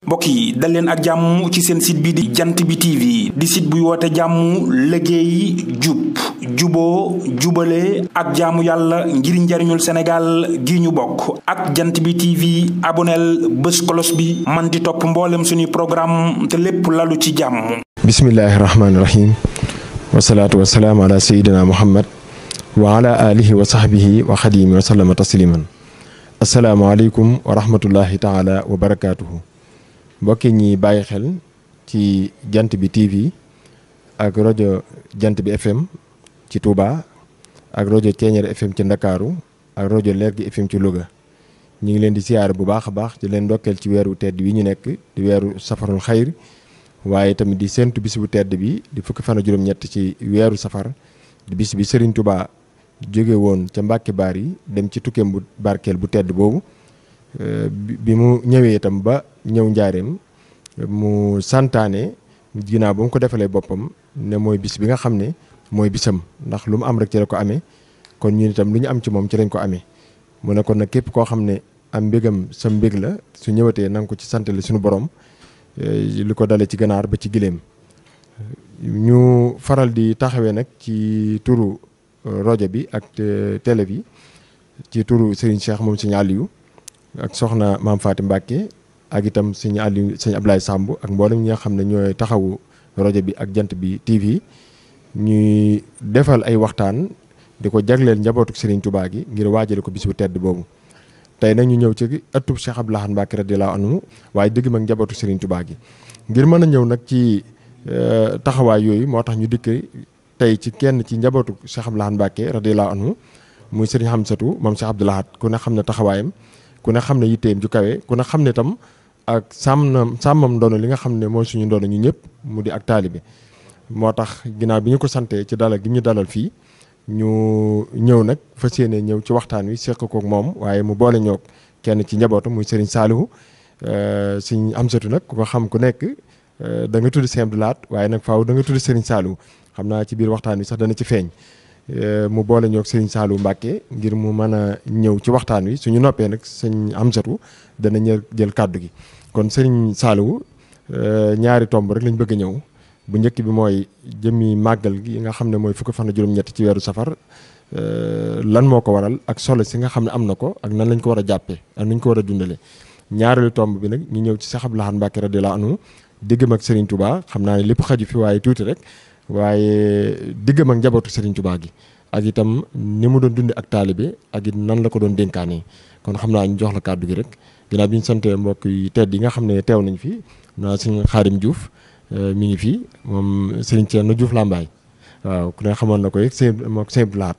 mbokk yi dal leen ak jàmm ci seen site bi di jant bi TV di site buy woote jàmm liggéey jub juboo jubale ak jaamu yàlla ngir njariñul Sénégal gi ñu bokk ak jant bi TV aboneel bés kolos bi man di topp mboolem suñuy programme te lépp lalu ci jàmm. bismillahi rahmaani rahim wasalaatu wasalaam ala sayidina muhammad wa ala alihi wa sahbihi wa xadimi wa sallama tasliman asalaamaaleykum wa rahmatullahi taala wa barakaatuhu. mbokki ñi bàyyi xel ci jant bi TV ak rajo jant bi FM ci Touba ak rajo Ceeñeer FM ci Ndakaaru ak rajo Lergui FM ci Louga ñu ngi leen di siyaare bu baax a baax di leen ndokkeel ci weeru tedd wi ñu nekk di weeru safarul xayr waaye tamit di séntu bis bu tedd bi di fukki fan ak juróom-ñett ci weeru safar di bis bi Serigne Touba jóge woon ca Mbàkke Baari dem ci tukkeem bu barkeel bu tedd boobu bi mu ñëwee itam ba ñëw njaareem mu santaane ginnaaw ba mu ko defalee boppam ne mooy bis bi nga xam ne mooy bisam ndax lu mu am rek ci la ko amee kon ñun itam lu ñu am ci moom ci lañ ko amee mu ne kon nag képp koo xam ne am mbégam sa mbég la su ñëwatee na nga ko ci santale suñu borom lu ko dalee ci ganaar ba ci gileem ñu faral di taxawee nag ci turu rajo bi ak télé bi ci turu Serigne Cheikh moom Serigne Aliou ak soxna Maam Faati Mbàkke ak itam Serigne Aliou Serigne Ablaye Samb ak mboolem ñi nga xam ne ñooy taxawu rajo bi ak jant bi TV ñuy defal ay waxtaan di ko jagleel njabootu Serigne Touba gi ngir waajale ko bis bu tedd boobu. tey nag ñu ñëw ci ëttub Cheikh Abdou Lahad Mbàkke radiyallaahu anhu waaye dëgg mag njabootu Serigne Touba gi ngir mën a ñëw nag ci taxawaay yooyu moo tax ñu dikk tey ci kenn ci njabootu Cheikh Abdou Lahad Mbàkke radiyallaahu anhu muy Serigne Hamsatu moom Cheikh Abdou Lahad ku ne xam ne taxawaayam ku ne xam ne yitteem ju kawe ku ne xam ne tam ak sàmmam ndono li nga xam ne mooy suñu ndono ñu ñëpp mu di ak taalibe moo tax ginnaaw bi ñu ko santee ci dalal gi ñu dalal fii ñu ñëw nag fas yéene ñëw ci waxtaan wi seq kook moom waaye mu boole ñoog kenn ci njabootu muy Serigne Saliou Serigne Hamsatu nag ku ko xam ku nekk da nga tudd Serigne Abdou Lahad waaye nag faaw da nga tudd Serigne Saliou xam naa ci biir waxtaan wi sax dana ci feeñ mu boole ñoog Serigne Saliou Mbàkke ngir mu mën a ñëw ci waxtaan wi suñu noppee nag Serigne Hamsatu dana jël kàddu gi kon Serigne Saliou ñaari tomb rek lañ bëgg a ñëw bu njëkk bi mooy jëmmi màggal gi nga xam ne mooy fukki fan ak juróom-ñett ci weeru safar lan moo ko waral ak solo si nga xam ne am na ko ak nan lañ ko war a jàppee ak nañ ko war a dundale ñaareelu tomb bi nag ñu ñëw ci Cheikh Abdou Lahad Mbàkke radiyallaahu anhu diggam ak Serigne Touba xam naa ne lépp xaju fi waaye tuuti rek waaye diggam ak njabootu Serigne Touba gi ak itam ni mu doon dunde ak taalibe ak it nan la ko doon dénkaane kon xam naa ñu jox la kàddu gi rek ginnaaw bi ñu santee mbokk yi tedd yi nga xam ne teew nañ fi naa Serigne Xaadim Diouf mi ngi fii moom Serigne Thierno Diouf Lambaye waaw ku ne xamoon na ko it mook Serigne Abdou Lahad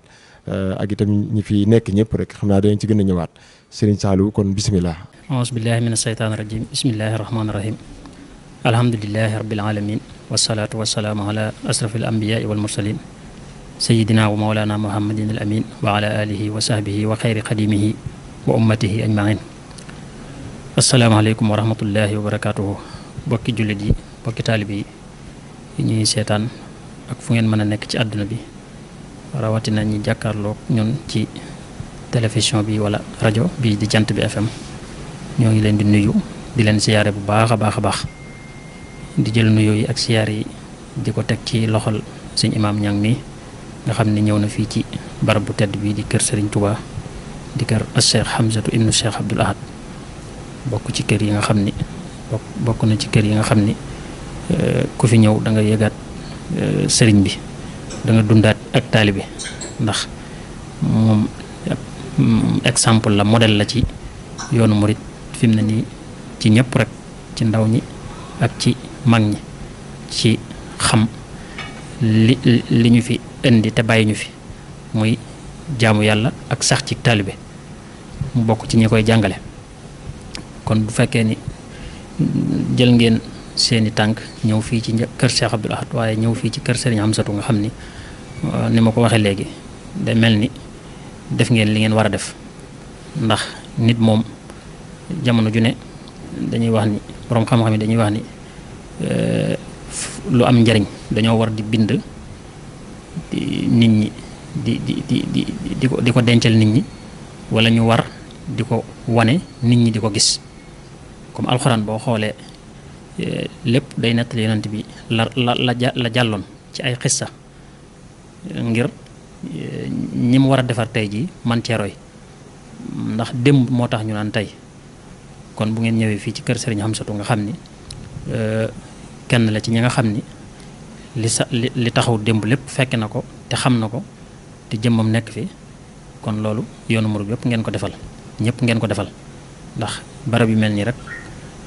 ak itam ñi fi nekk ñëpp rek xam naa dañ ci gën a ñëwaat Serigne Saliou kon bisimilah. auzu billahi mina shaytaani rajim bismillahi rahmaani rahim alhamdulilahi rabbil alamin wasalaatu wasalaamu ala asrafil anbiyaai wal mursalin sayidina wa mawlana muhammadin al amin wa ala alihi wa sahbihi wa xayri xadimihi wa ummatihi ajmain asalaamaaleykum wa rahmatullahi wa barakatuhu bokki jullit yi bokki taalibe yi ñuy seetaan ak fu ngeen mën a nekk ci àdduna bi rawatina ñi jàkkaarloog ñun ci télévision bi wala rajo bi di jant bi FM ñoo ngi leen di nuyu di leen siyaare bu baax a baax a baax di jël nuyoo yi ak siyaare yi di ko teg ci loxol sëñ imaam ñang mi nga xam ne ñëw na fii ci barab bu tedd bi di kër Serigne Touba di kër Cheikh Hamsatu ibnu Cheikh Abdou Lahad bokk ci kër yi nga xam ni bokk na ci kër yi nga xam ni ku fi ñëw da nga yëgaat sëriñ bi da nga dundaat ak taalibe ndax moom exemple la modèle la ci yoonu murit fi mu ne nii ci ñëpp rek ci ndaw ñi ak ci mag ñi ci xam li ñu fi indi te bàyyi ñu fi muy jaamu yàlla ak sax ci taalibe mu bokk ci ñi koy jàngale kon bu fekkee ni jël ngeen seeni tànk ñëw fii ci kër Cheikh Abdou Lahad waaye ñëw fii ci kër Serigne Hamsatu nga xam ni ma ko waxee léegi day mel ni def ngeen li ngeen war a def ndax nit moom jamono ju ne dañuy wax ni borom xam-xam yi dañuy wax ni lu am njariñ dañoo war di bind nit ñi di ko dencal nit ñi wala ñu war di ko wane nit ñi di ko gis comme alxuraan boo xoolee lépp day nettali yonent bi la jàlloon ci ay xissa ngir ñi mu war a defar tey jii man cee roy ndax démb moo tax ñu naan tey kon bu ngeen ñëwee fii ci kër Serigne Hamsatu nga xam ni kenn la ci ñi nga xam ni li taxaw démb lépp fekk na ko te xam na ko te jëmmam nekk fi kon loolu yoonu murid yëpp ngeen ko defal ñëpp ngeen ko defal ndax barab yu mel nii rek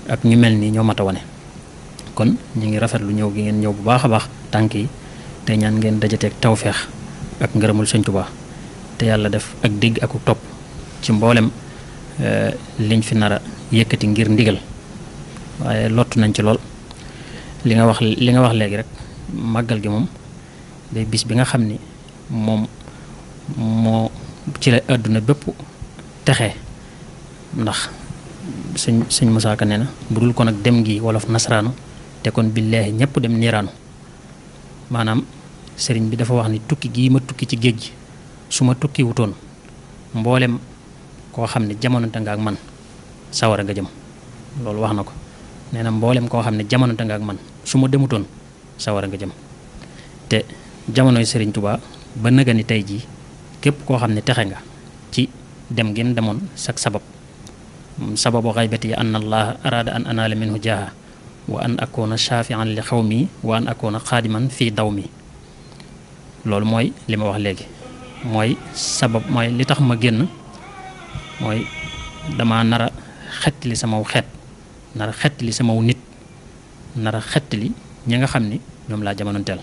ak ñu mel nii ñoo mat a wane kon ñu ngi rafetlu ñëw gi ngeen ñëw bu baax a baax tànk yi te ñaan ngeen dajateeg tawfeex ak ngërëmul Sëñ Tuubaa te yàlla def ak dégg ak topp ci mboolem liñ fi nar a yëkkati ngir ndigal waaye lottu nañ ci lool li nga wax léegi rek màggal gi moom day bis bi nga xam ni moom moo ci la àdduna bépp texe ndax sëñ Musaa Ka nee na bu dul kon ak dem gi wolof nasaraanu te kon billaahi ñëpp dem niiraanu maanaam sëriñ bi dafa wax ni tukki gii ma tukki ci géej gi su ma tukki wutoon mboolem koo xam ne jamononte nga ak man sawara nga jëm loolu wax na ko nee na mboolem koo xam ne jamononte nga ak man su ma demutoon sawara nga jëm te jamonoy sëriñ Tuubaa ba nëga ni tey jii képp koo xam ne texe nga ci dem ngeen demoon sak sababu xaybati an allah araada an anaala minhu jaaha wa an akoona shafian li xaw mi wa an akoona xaadiman fii daw mi loolu mooy li ma wax léegi mooy sabab mooy li tax ma génn mooy dama nar a xettali samaw xeet nar a xettali samaw nit nar a xettali ñi nga xam ni ñoom laa jamonoonteel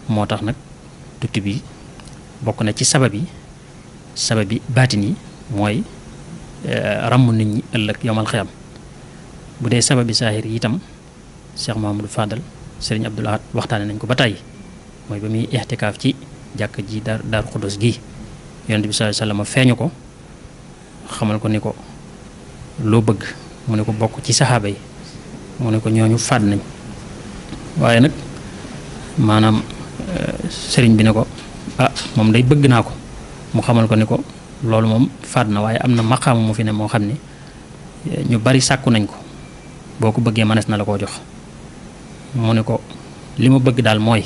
moo tax nag tukki bi bokk na ci sababi baatin yi mooy ràmm nit ñi ëllëg yomal xiyam bu dee sababi saahir yi itam Cheikh Mahamadou Fadal Serigne Abdoul Ahad waxtaane nañ ko ba tey mooy ba muy ixtikaaf ci jàkk ji Daaru Xudoos gi yonent bi sallallahu alayhi wasallam feeñu ko xamal ko ni ko loo bëgg mu ne ko bokk ci saxaaba yi mu ne ko ñooñu fàdd nañ waaye nag maanaam sëriñ bi ne ko moom day bëgg naa ko mu xamal ko ni ko loolu moom fàdd na waaye am na maqaamu mu fi ne moo xam ne ñu bari sàkku nañ ko boo ko bëggee mënees na la koo jox mu ne ko li ma bëgg daal mooy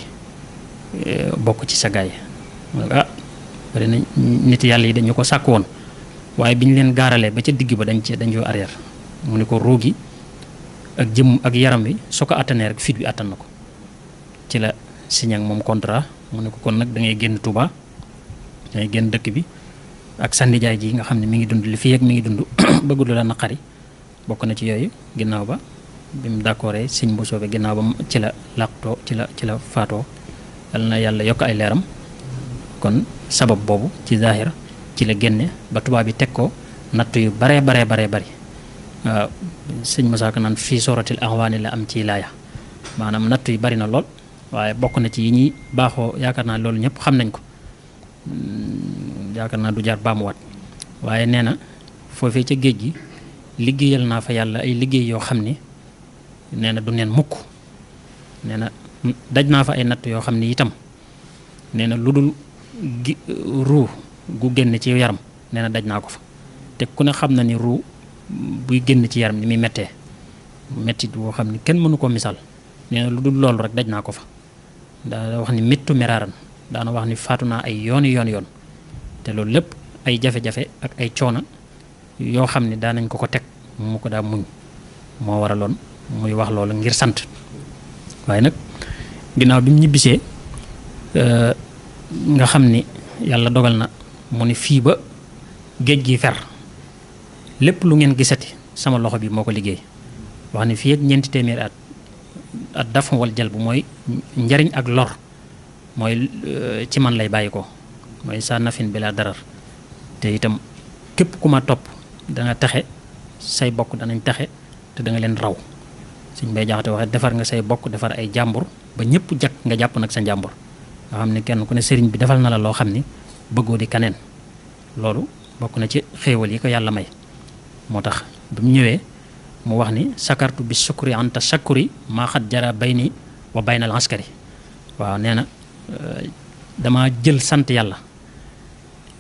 bokk ci sa gaay mu ne ko bari na nit yàlla yi dañu ko sàkk woon waaye bi ñu leen gaaralee ba ca digg ba dañ ko arrière mu ne ko ruugi ak jëm ak yaram wi soo ko attanee rek fit bi attan na ko ci la signé ak moom contrat mu ne ko kon nag da ngay génn Touba da ngay génn dëkk bi ak sandijaay ji nga xam ne mi ngi dund li fi yegg mi ngi dund bëggul la naqari bokk na ci yooyu ginnaaw ba bi mu d'accordé sëñ bu soobee ginnaaw ba ci la làqtoo ci la faatoo yal na yàlla yokk ay leeram kon sabab boobu ci zahir ci la génne ba tubaab bi teg ko natt yu baree bari waaw sëñ Musaa Ka naan fii sooratil axwaani la am ci laaya maanaam natt yu bari na lool waaye bokk na ci yi ñuy baaxoo yaakaar naa loolu ñëpp xam nañ ko yaakaar naa du jar baamuwaat waaye nee na foofee ca géej gi liggéeyal naa fa yàlla ay liggéey yoo xam ni nee na du neen mukk nee na daj naa fa ay natt yoo xam ni itam nee na lu dul ruu gu génn ci yaram nee na daj naa ko fa te ku ne xam na ni ruu buy génn ci yaram ni muy mettee mettit boo xam ni kenn mënu ko misaal nee na lu dul loolu rek daj naa ko fa daa wax ni mittu meraaran daana wax ni faatu naa ay yoon te loolu lépp ay jafe-jafe ak ay coona yoo xam ne daanañ ko teg mu ko daa muñ moo waraloon muy wax loolu ngir sant waaye nag ginnaaw bi mu ñibbisee nga xam ni yàlla dogal na mu ni fii ba géej gi fer lépp lu ngeen gisati sama loxo bi moo ko liggéey wax ni fii ak ñeenti téeméeri at daf wal jal bu mooy njariñ ak lor mooy ci man lay bàyyi ko mooy sa nafin bi laa darar te itam képp ku ma topp danga taxe say bokk danañ taxe te da nga leen raw suñ bay jaxate waxe defar nga say bokk defar ay jàmbur ba ñëpp jak nga jàpp nag sa njàmbur nga xam ne kenn ku ne sëriñ bi defal na la loo xam ni bëggoo di kaneen loolu bokk na ci xéewal yi ko yàlla may moo tax bi mu ñëwee mu wax ni sakartu bi sukuri anta sakuri maa xat jara bayni wa baynal askari waaw nee na dama jël sant yàlla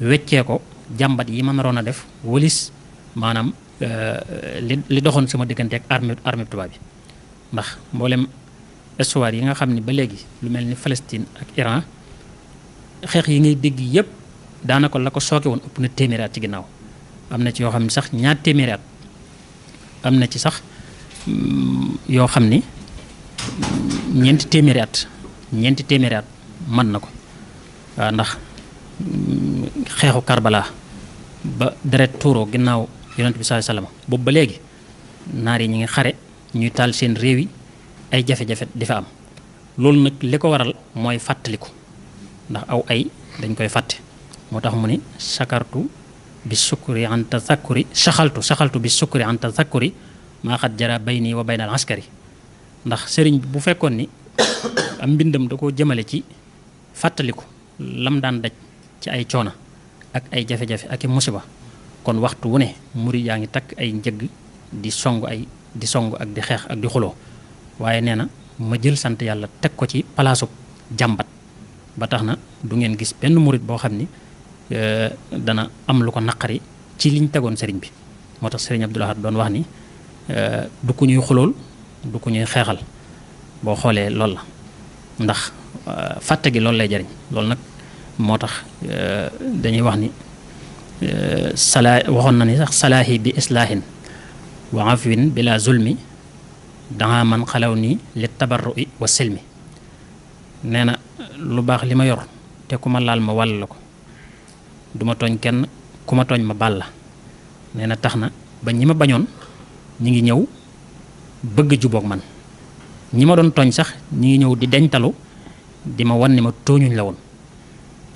weccee ko jàmbat yi ma naroon a def walis maanaam li doxoon sama diggante ak armée tubaab bi ndax mboolem histoire yi nga xam ne ba léegi lu mel ni Palestine ak Iran xeex yi ngay dégg yëpp daanaka la ko sooke woon ëpp na téeméeri at ci ginnaaw am na ci yoo xam ne sax ñaar téeméeri at am na ci sax yoo xam ni ñeenti téeméeri at mën na ko waaw ndax xeexu Karbala ba deret tuuroo ginnaaw yonent bi sallallahu alayhi wasallam boobu ba léegi naar yi ñi ngi xare ñuy taal seen réew yi ay jafe-jafe di fa am loolu nag li ko waral mooy fàttaliku ndax aw ay dañ koy fàtte moo tax mu ni sakartu bi sukkuri an tazakkuri saxaltu bi sukkuri an tazakkuri maa xat jara bayni wa bayna al askari ndax sëriñ bu fekkoon ni am mbindam da koo jëmale ci fàttaliku lam daan daj ci ay coona ak ay jafe-jafe ak i musiba kon waxtu wu ne murid yaa ngi takk ay njëgg di song ak di xeex ak di xuloo waaye nee na ma jël sant yàlla teg ko ci palaasu jàmbat ba tax na du ngeen gis benn murid boo xam ni dana am lu ko naqari ci liñ tegoon sëriñ bi moo tax sëriñ Abdul Ahad doon wax ni du ku ñuy xulool du ku ñuy xeexal boo xoolee loolu la ndax fàtte gi loolu lay jariñ loolu nag moo tax dañuy wax ni waxoon na ni sax salaahi bi islaahin wa afwin bila zulmi danga man xalaw nii li tabarru'i wa silmi nee na lu baax li ma yor te ku ma laal ma wàll la ko du ma tooñ kenn ku ma tooñ ma baal la nee na tax na ba ñi ma bañoon ñi ngi ñëw bëgg juboog man ñi ma doon tooñ sax ñi ngi ñëw di deñtalu di ma wan ni ma tooñuñ la woon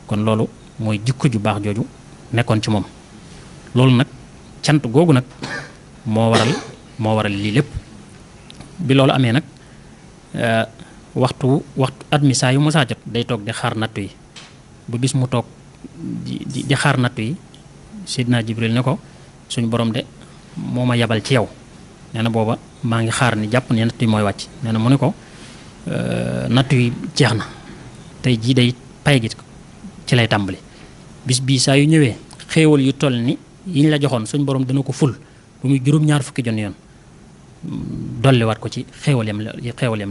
kon loolu mooy jikko ju baax jooju nekkoon ci moom loolu nag cant googu nag moo waral lii lépp bi loolu amee nag waxtu at mi saa yu mu saa jot day toog di xaar nattu yi bu bis mu toog di xaar nattu yi Seydina Jibril ne ko suñu borom de moo ma yabal ci yow nee na booba maa ngi xaar ni jàpp ne nattu yi mooy wàcc nee na mu ne ko nattu yi jeex na tey jii day pay gi ci lay tàmbali bis bii saa yu ñëwee xéewal yu toll ni yiñ la joxoon suñ borom dana ko ful bu muy juróom-ñaar fukki jon yoon dolliwaat ko ci xéewal yam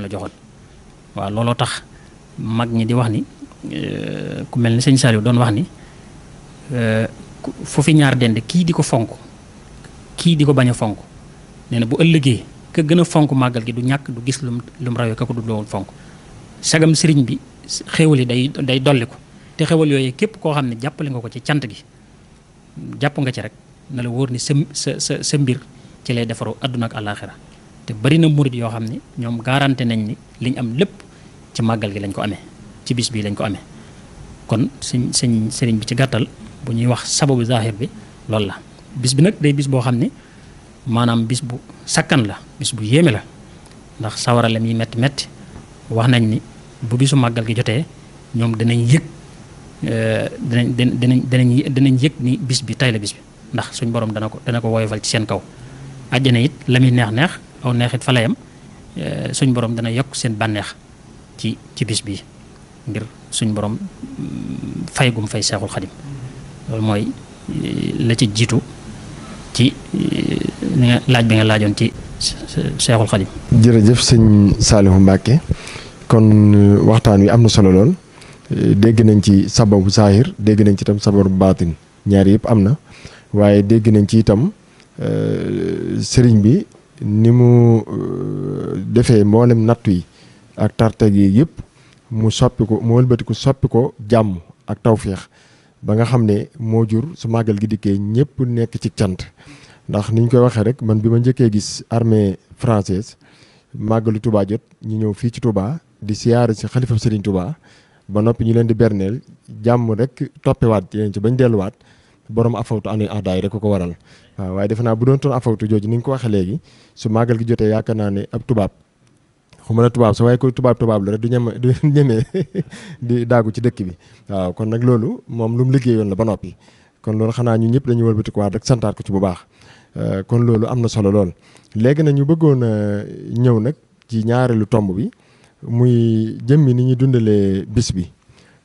la joxoon waaw looloo tax mag ñi di wax ni ku mel ni sëñ Saliou doon wax ni fu fi ñaar dend kii di ko fonk kii di ko bañ a fonk nee na bu ëllëgee ka gën a fonk màggal gi du ñàkk du gis lum rawee ka ko du loolu fonk sagam sëriñ bi xéewal yi day dolli ko te xéewal yooyu képp koo xam ne jàppale nga ko ci cant gi jàpp nga ci rek na la wóor ni sa mbir ci lay defaru àdduna ak àllaaxira te bari na murid yoo xam ne ñoom garanté nañ ni liñ am lépp ci màggal gi lañ ko amee ci bis bii lañ ko amee kon sëriñ bi ci gàttal bu ñuy wax sababu zahir bi loolu la bis bi nag day bis boo xam ne maanaam bis bu sakkan la bis bu yéeme la ndax sawaralem yi metti wax nañ ni bu bisu màggal gi jotee ñoom danañ yëg danañ yëg ni bis bi tay la bis bi ndax suñ borom dana ko woyofal ci seen kaw àjjana it la muy neex aw neexit fa la yam suñ borom dana yokk seen bànneex ci bis bi ngir suñ borom fay gum fay Seexul Xadim loolu mooy la ci jiitu ci laaj bi nga laajoon ci Seexul Xadim. jërëjëf sëñ Saliou Mbacke kon waxtaan wi am na solo lool dégg nañ ci sababu zahir dégg nañ ci itam sababu baatin ñaar yëpp am na waaye dégg nañ ci itam sëriñ bi ni mu defee mboolem nattu yi ak tarteg yi yëpp mu wëlbatiku soppi ko jàmm ak tawféex ba nga xam ne moo jur su màggal gi dikkee ñëpp nekk ci cant ndax niñ koy waxee rek man bi ma njëkkee gis armée française màggalu Touba jot ñu ñëw fii ci Touba di siyaare si xalifa Sëriñ Touba ba noppi ñu leen di berneel jàmm rek toppewaat leen ci bañ delluwaat borom afawtu anu adaay rek ko waral waaw waaye defe naa bu doon toon afawtu jooju ni nga ko waxee léegi su màggal gi jotee yaakaar naa ne ab tubaab xuma la tubaab sa waaye ko tubaab la rek du ñemee di daagu ci dëkk bi waaw kon nag loolu moom lu mu liggéeyoon la ba noppi kon loolu xanaa ñu ñëpp dañuy wëlbatikuwaat rek santaat ko ci bu baax kon loolu am na solo lool léegi nag ñu bëggoon a ñëw nag ci ñaareelu tomb bi muy jëmmi ni ñu dundalee bis bi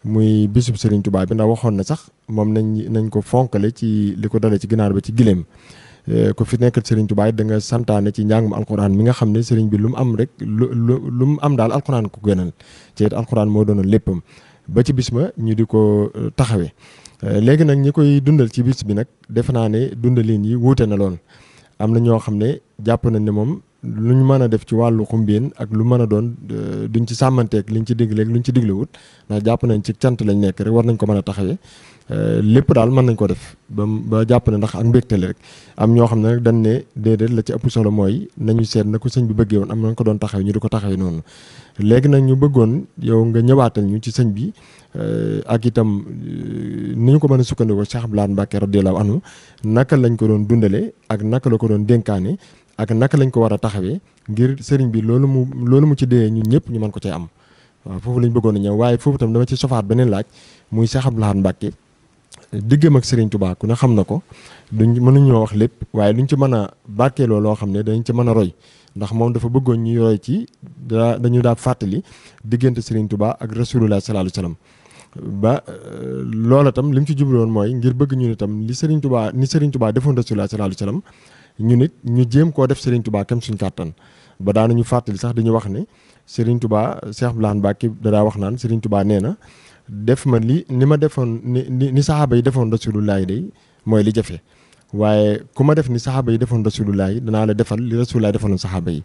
muy bisub Serigne Touba bi ndax waxoon na sax moom nañ ko fonkale ci li ko dalee ci ginaar ba ci gileem ku fi nekkal Serigne Touba da nga santaane ci njàngum alxuraan mi nga xam ne Serigne bi lu mu am rek lu mu am daal alxuraan ko gënal ci it alxuraan moo doonoon léppam ba ci bis ba ñu di ko taxawee. léegi nag ñi koy dundal ci bis bi nag defe naa ne dundalin yi wuute na lool am na ñoo xam ne jàpp nañ ne moom lu ñu mën a def ci wàllu xumbeen ak lu mën a doon duñ ci sàmmanteeg liñ ci digleeg luñ ci diglewut ndax jàpp nañ ci cant lañ nekk rek war nañ ko mën a taxawee lépp daal mën nañ ko def ba jàpp ne ndax ak mbégte la rek am ñoo xam ne nag dañ ne déedéet la ci ëpp solo mooy nañu seet na ko sëñ bi bëggee woon am nañ ko doon taxawee ñu di ko taxawee noonu. léegi nag ñu bëggoon yow nga ñëwaatal ñu ci sëñ bi ak itam ni ñu ko mën a sukkandikoo Cheikh Abdou Lahad Mbacké radiyallahu anhu naka lañ ko doon dundale ak naka la ko doon dénkaane ak naka lañ ko war a taxawee ngir sëriñ bi loolu mu ci dee ñun ñëpp ñu mën ko cee am waaw foofu lañ bëggoon a ñëw waaye foofu tam dama ci sofaat beneen laaj muy Cheikh Abdou Lahad Mbacké diggam ak Serigne Touba ku ne xam na ko mënuñoo wax lépp waaye luñ ci mën a barkeeloo loo xam ne dañ ci mën a roy ndax moom dafa bëggoon ñuy roy ci dañu daa fàttali diggante Serigne Touba ak Rasulullah sallallahu alayhi wasallam ba loola tam li mu ci jubloon mooy ngir bëgg ñu ne tam ni Serigne Touba defoon Rasulullah sallallahu alayhi wasallam ñu nit ñu jéem koo def Serigne Touba kem suñ kàttan ba daanañu fàttali sax dañu wax ne Serigne Touba Cheikh Abdou Lahad Mbacké dadaa wax naan Serigne Touba nee na def ma ni ma defoon ni saxaaba yi defoon Rasulullah yi day mooy li jafe waaye ku ma def ni saxaaba yi defoon Rasulullah yi danaa la defal li Rasulullah defoon saxaaba yi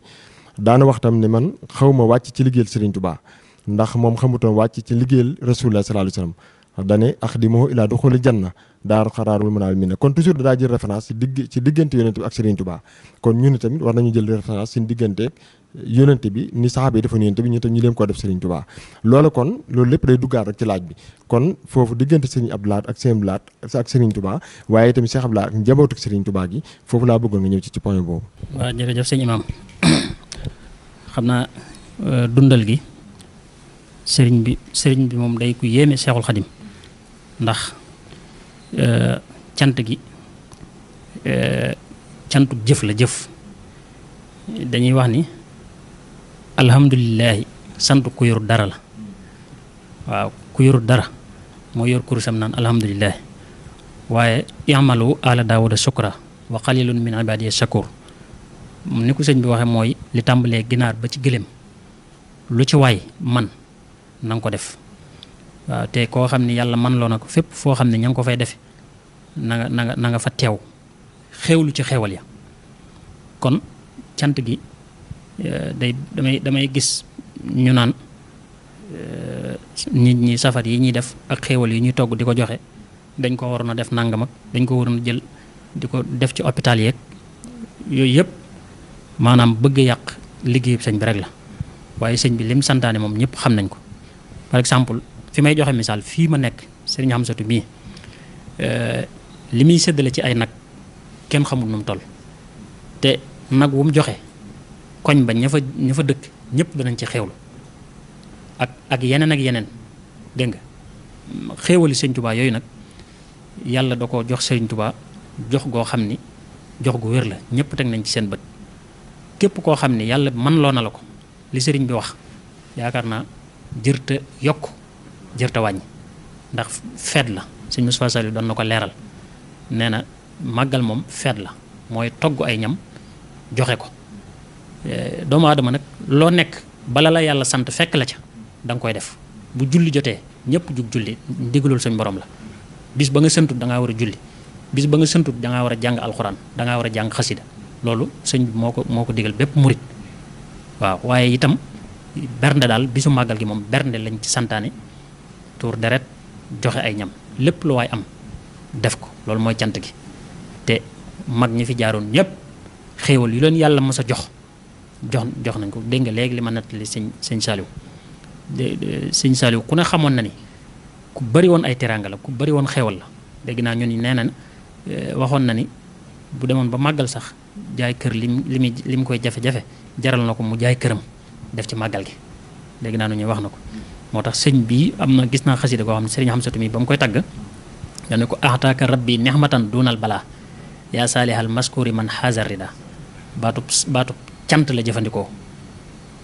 daana wax tam ne man xaw ma wàcc ci liggéeyal Serigne Touba ndax moom xamutoon wàcc ci liggéeyal Rasulullah sallallahu alayhi wasallam dane axdimuhu ilaa duxuli janna daaru xaraarul mënaal mi ne kon toujours dadaa jël référence ci diggante yonente bi ak Serigne Touba kon ñun tamit war nañu jël référence ci diggante yonente bi ni saxaaba yi defoon yonente bi ñu tam ñu leen koo def Serigne Touba loolu kon loolu lépp day duggaat rek ci laaj bi kon foofu diggante Serigne Abdou Lahad ak Serigne Abdou Lahad ak Serigne Touba waaye tamit Cheikh Abdou Lahad ak njabootu Serigne Touba gi foofu laa bëggoon nga ñëw ci point boobu. waaw jërëjëf sëñ Imam xam naa dundal gi sëriñ bi moom day ku yéeme Cheikhul Khadim ndax cant gi cantu jëf la jëf dañuy wax ni alhamdulilahi sant ku yor dara la waaw ku yor dara moo yor kurusam naan alhamdulilahi waaye i'malu ala daawuda shukra wa qalilun min ibadiya shakur ni ko sëñ bi waxee mooy li tàmbalee ginaar ba ci gëléem lu ci waay man na nga ko def waaw te koo xam ne yàlla man loo na ko fépp foo xam ne ña ngi ko fay defe na nga fa teew xewlu ci xewal ya kon cant gi damay gis ñu naan nit ñi safar yi ñuy def ak xewal yi ñuy togg di ko joxe dañ ko waroon a def nangam ak dañ ko waroon a jël di ko def ci hôpital yeeg yooyu yëpp maanaam bëgg yàq liggéeyu sëñ bi rek la waaye sëñ bi lim santaane moom ñëpp xam nañ ko par exemple fi may joxe misaal fii ma nekk Serigne Hamsatu mii li muy séddale ci ay nag kenn xamul nu mu toll te nag wu mu joxe koñ ba ña fa dëkk ñëpp danañ ci xewlu ak yeneen dégg nga xéewali sëñ Touba yooyu nag yàlla da ko jox sëñ Touba jox goo xam ni jox gu wér la ñëpp teg nañ ci seen bët képp koo xam ni yàlla man loo na la ko li sëriñ bi wax yaakaar naa jërta yokk jërta wàññi ndax feet la sëñ Moustapha Saliou doon na ko leeral nee na màggal moom feet la mooy togg ay ñam joxe ko doomu aadama nag loo nekk bala la yàlla sant fekk la ca da nga koy def bu julli jotee ñëpp jug julli ndigalul suñ borom la bis ba nga sëntut da ngaa war a julli bis ba nga sëntut da ngaa war a jàng alxuraan da ngaa war a jàng xasida loolu sëñ bi moo ko digal bépp murit waaw waaye itam bernde daal bisu màggal gi moom bernde lañ ci santaane tuur deret joxe ay ñam lépp lu waay am def ko loolu mooy cant gi te mag ñi fi jaaroon ñëpp xéewal yu leen yàlla mos a jox nañ ko dégg nga léegi li ma nettali sëñ Saliou sëñ Saliou ku ne xamoon na ni ku bari woon ay teraanga la ku bari woon xéewal la dégg naa ñun nee na waxoon na ni bu demoon ba màggal sax jaay kër li mu koy jafe-jafe jaral na ko mu jaay këram def ci màggal gi dégg naa ñuy wax na ko moo tax sëñ bii am na gis naa xasida koo xam ne sëriñ Hamsatu mi ba mu koy tagg dane ko axtaaka rabbi nexmatan dunal balaa yaa saalihal maskuri man xaasar rida baatub cant la jëfandikoo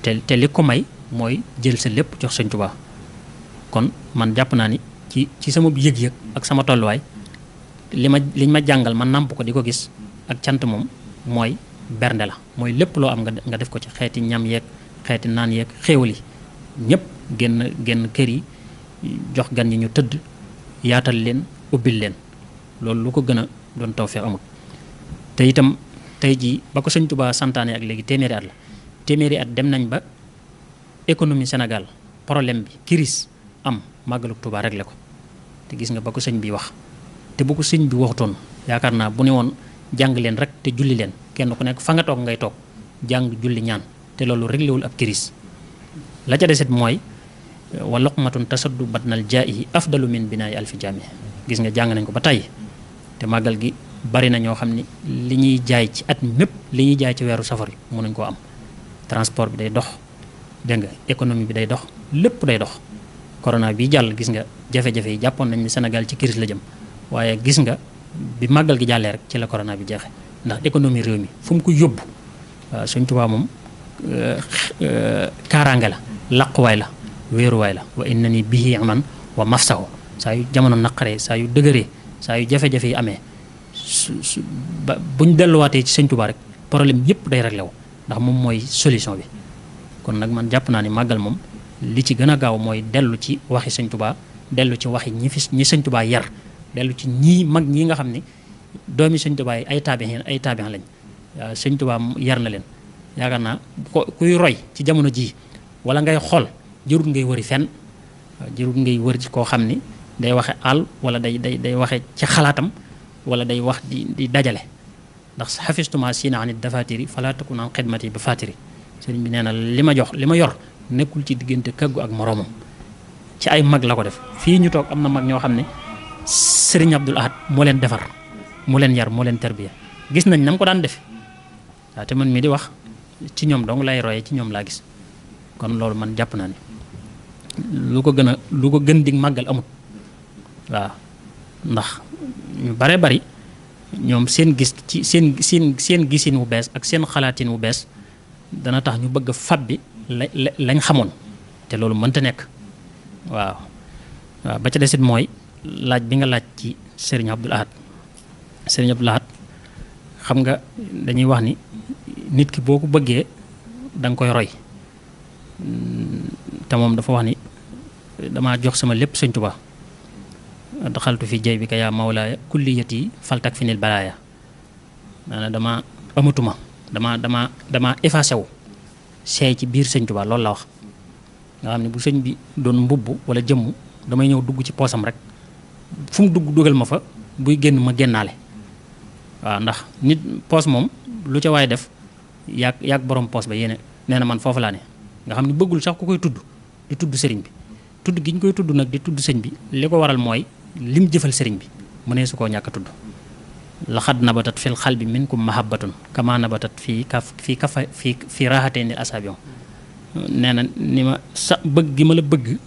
te li ko may mooy jël sa lépp jox sëñ Tuubaa kon man jàpp naa ni ci sama yëg-yëg ak sama tolluwaay liñ ma jàngal man nàmp ko di ko gis ak cant moom mooy bernde la mooy lépp loo am nga def ko ci xeeti ñam yeeg xeeti naan yeeg xéewal yi ñëpp génn kër yi jox gan yi ñu tëdd yaatal leen ubbil leen loolu lu ko gën a doon tawfeex amul. te itam tey jii ba ko sëñ Tuubaa santaane ak léegi téeméeri at la téeméeri at dem nañ ba économie Sénégal problème bi crise am màggalu Tuubaa réglé ko te gis nga ba ko sëñ bi wax te bu ko sëñ bi waxutoon yaakaar naa bu ne woon jàng leen rek te julli leen kenn ku nekk fa nga toog ngay toog jàng julli ñaan te loolu réglé wul ab crise la ca desit mooy wa luqmatun tasaddu batnal jaa'i afdalu min binaayi alfi jaami gis nga jàng nañ ko ba tey te màggal gi bari na ñoo xam ni li ñuy jaay ci at mépp li ñuy jaay ci weeru safar yi mënuñ koo am transport bi day dox dégg nga économie bi day dox lépp day dox corona bi jàll gis nga jafe-jafe yi jàppoon nañ ni Sénégal ci crise la jëm waaye gis nga bi màggal gi jàllee rek ci la corona bi jeexe ndax économie réew mi fu mu ko yóbbu waaw Sëñ Tuubaa moom kaaraange la laquwaay la wéeruwaay la wa inna ni bihi aman wa mafsahu saa yu jamono naqaree saa yu dëgëree saa yu jafe-jafe yi amee ba buñ delluwaatee ci Sëñ Tuubaa rek problème yëpp day réglé wu ndax moom mooy solution bi kon nag man jàpp naa ni màggal moom li ci gën a gaaw mooy dellu ci waxi Sëñ Tuubaa dellu ci waxi ñi Sëñ Tuubaa yar dellu ci ñii mag ñi nga xam ni doomi Sëñ Tuubaa yi ay taabixin lañ waaw Sëñ Tuubaa yar na leen yaakaar naa kuy roy ci jamono jii wala ngay xool jërul ngay wëri fenn jërul ngay wër ci koo xam ni day waxe àll wala day waxe ci xalaatam wala day wax di dajale ndax xafistuma siina anit dafatiri fala takun an xidmati ba fatiri sëriñ bi nee na li ma yor nekkul ci diggante kaggu ak moroomam ci ay mag la ko def fii ñu toog am na mag ñoo xam ne sëriñ Abdul Ahad moo leen defar moo leen yar moo leen tarbiya gis nañ nam ko daan defe waaw te man mii di wax ci ñoom dong lay royee ci ñoom laa gis kon loolu man jàpp naa ni lu ko gën di màggal amut waaw ndax ñu bare bari ñoom seen gis ci seen gisin wu bees ak seen xalaatin wu bees dana tax ñu bëgg a fabbi lañ xamoon te loolu mënta nekk waaw ba ca desit mooy laaj bi nga laaj ci Serigne Abdoul Ahad xam nga dañuy wax ni nit ki boo ko bëggee da nga koy roy te moom dafa wax ni damaa jox sama lépp Sëñ Tuubaa daxaltu fi jay bi ka yaa mawlaaya kulliyati faltak fi nil balaaya maanaam dama amatuma dama effacé wu seey ci biir Sëñ Tuubaa loolu la wax nga xam ne bu sëñ bi doon mbubb wala jëmm damay ñëw dugg ci poosam rek fu mu dugg dugal ma fa buy génn ma génnaale waaw ndax nit poos moom lu ca waay def yaag borom poos ba yéene nee na man foofu laa ne nga xam ne bëggul sax ku koy tudd di tudd sëriñ bi tudd gi ñu koy tudd nag di tudd sëñ bi li ko waral mooy lim jëfal sëriñ bi mu ne su koo ñàkk a tudd laxad nabatat fil xalbi minkum mahabbatun kama nabatat fii raaxatee ni asabion nee na ni ma sa bëgg gi ma la bëgg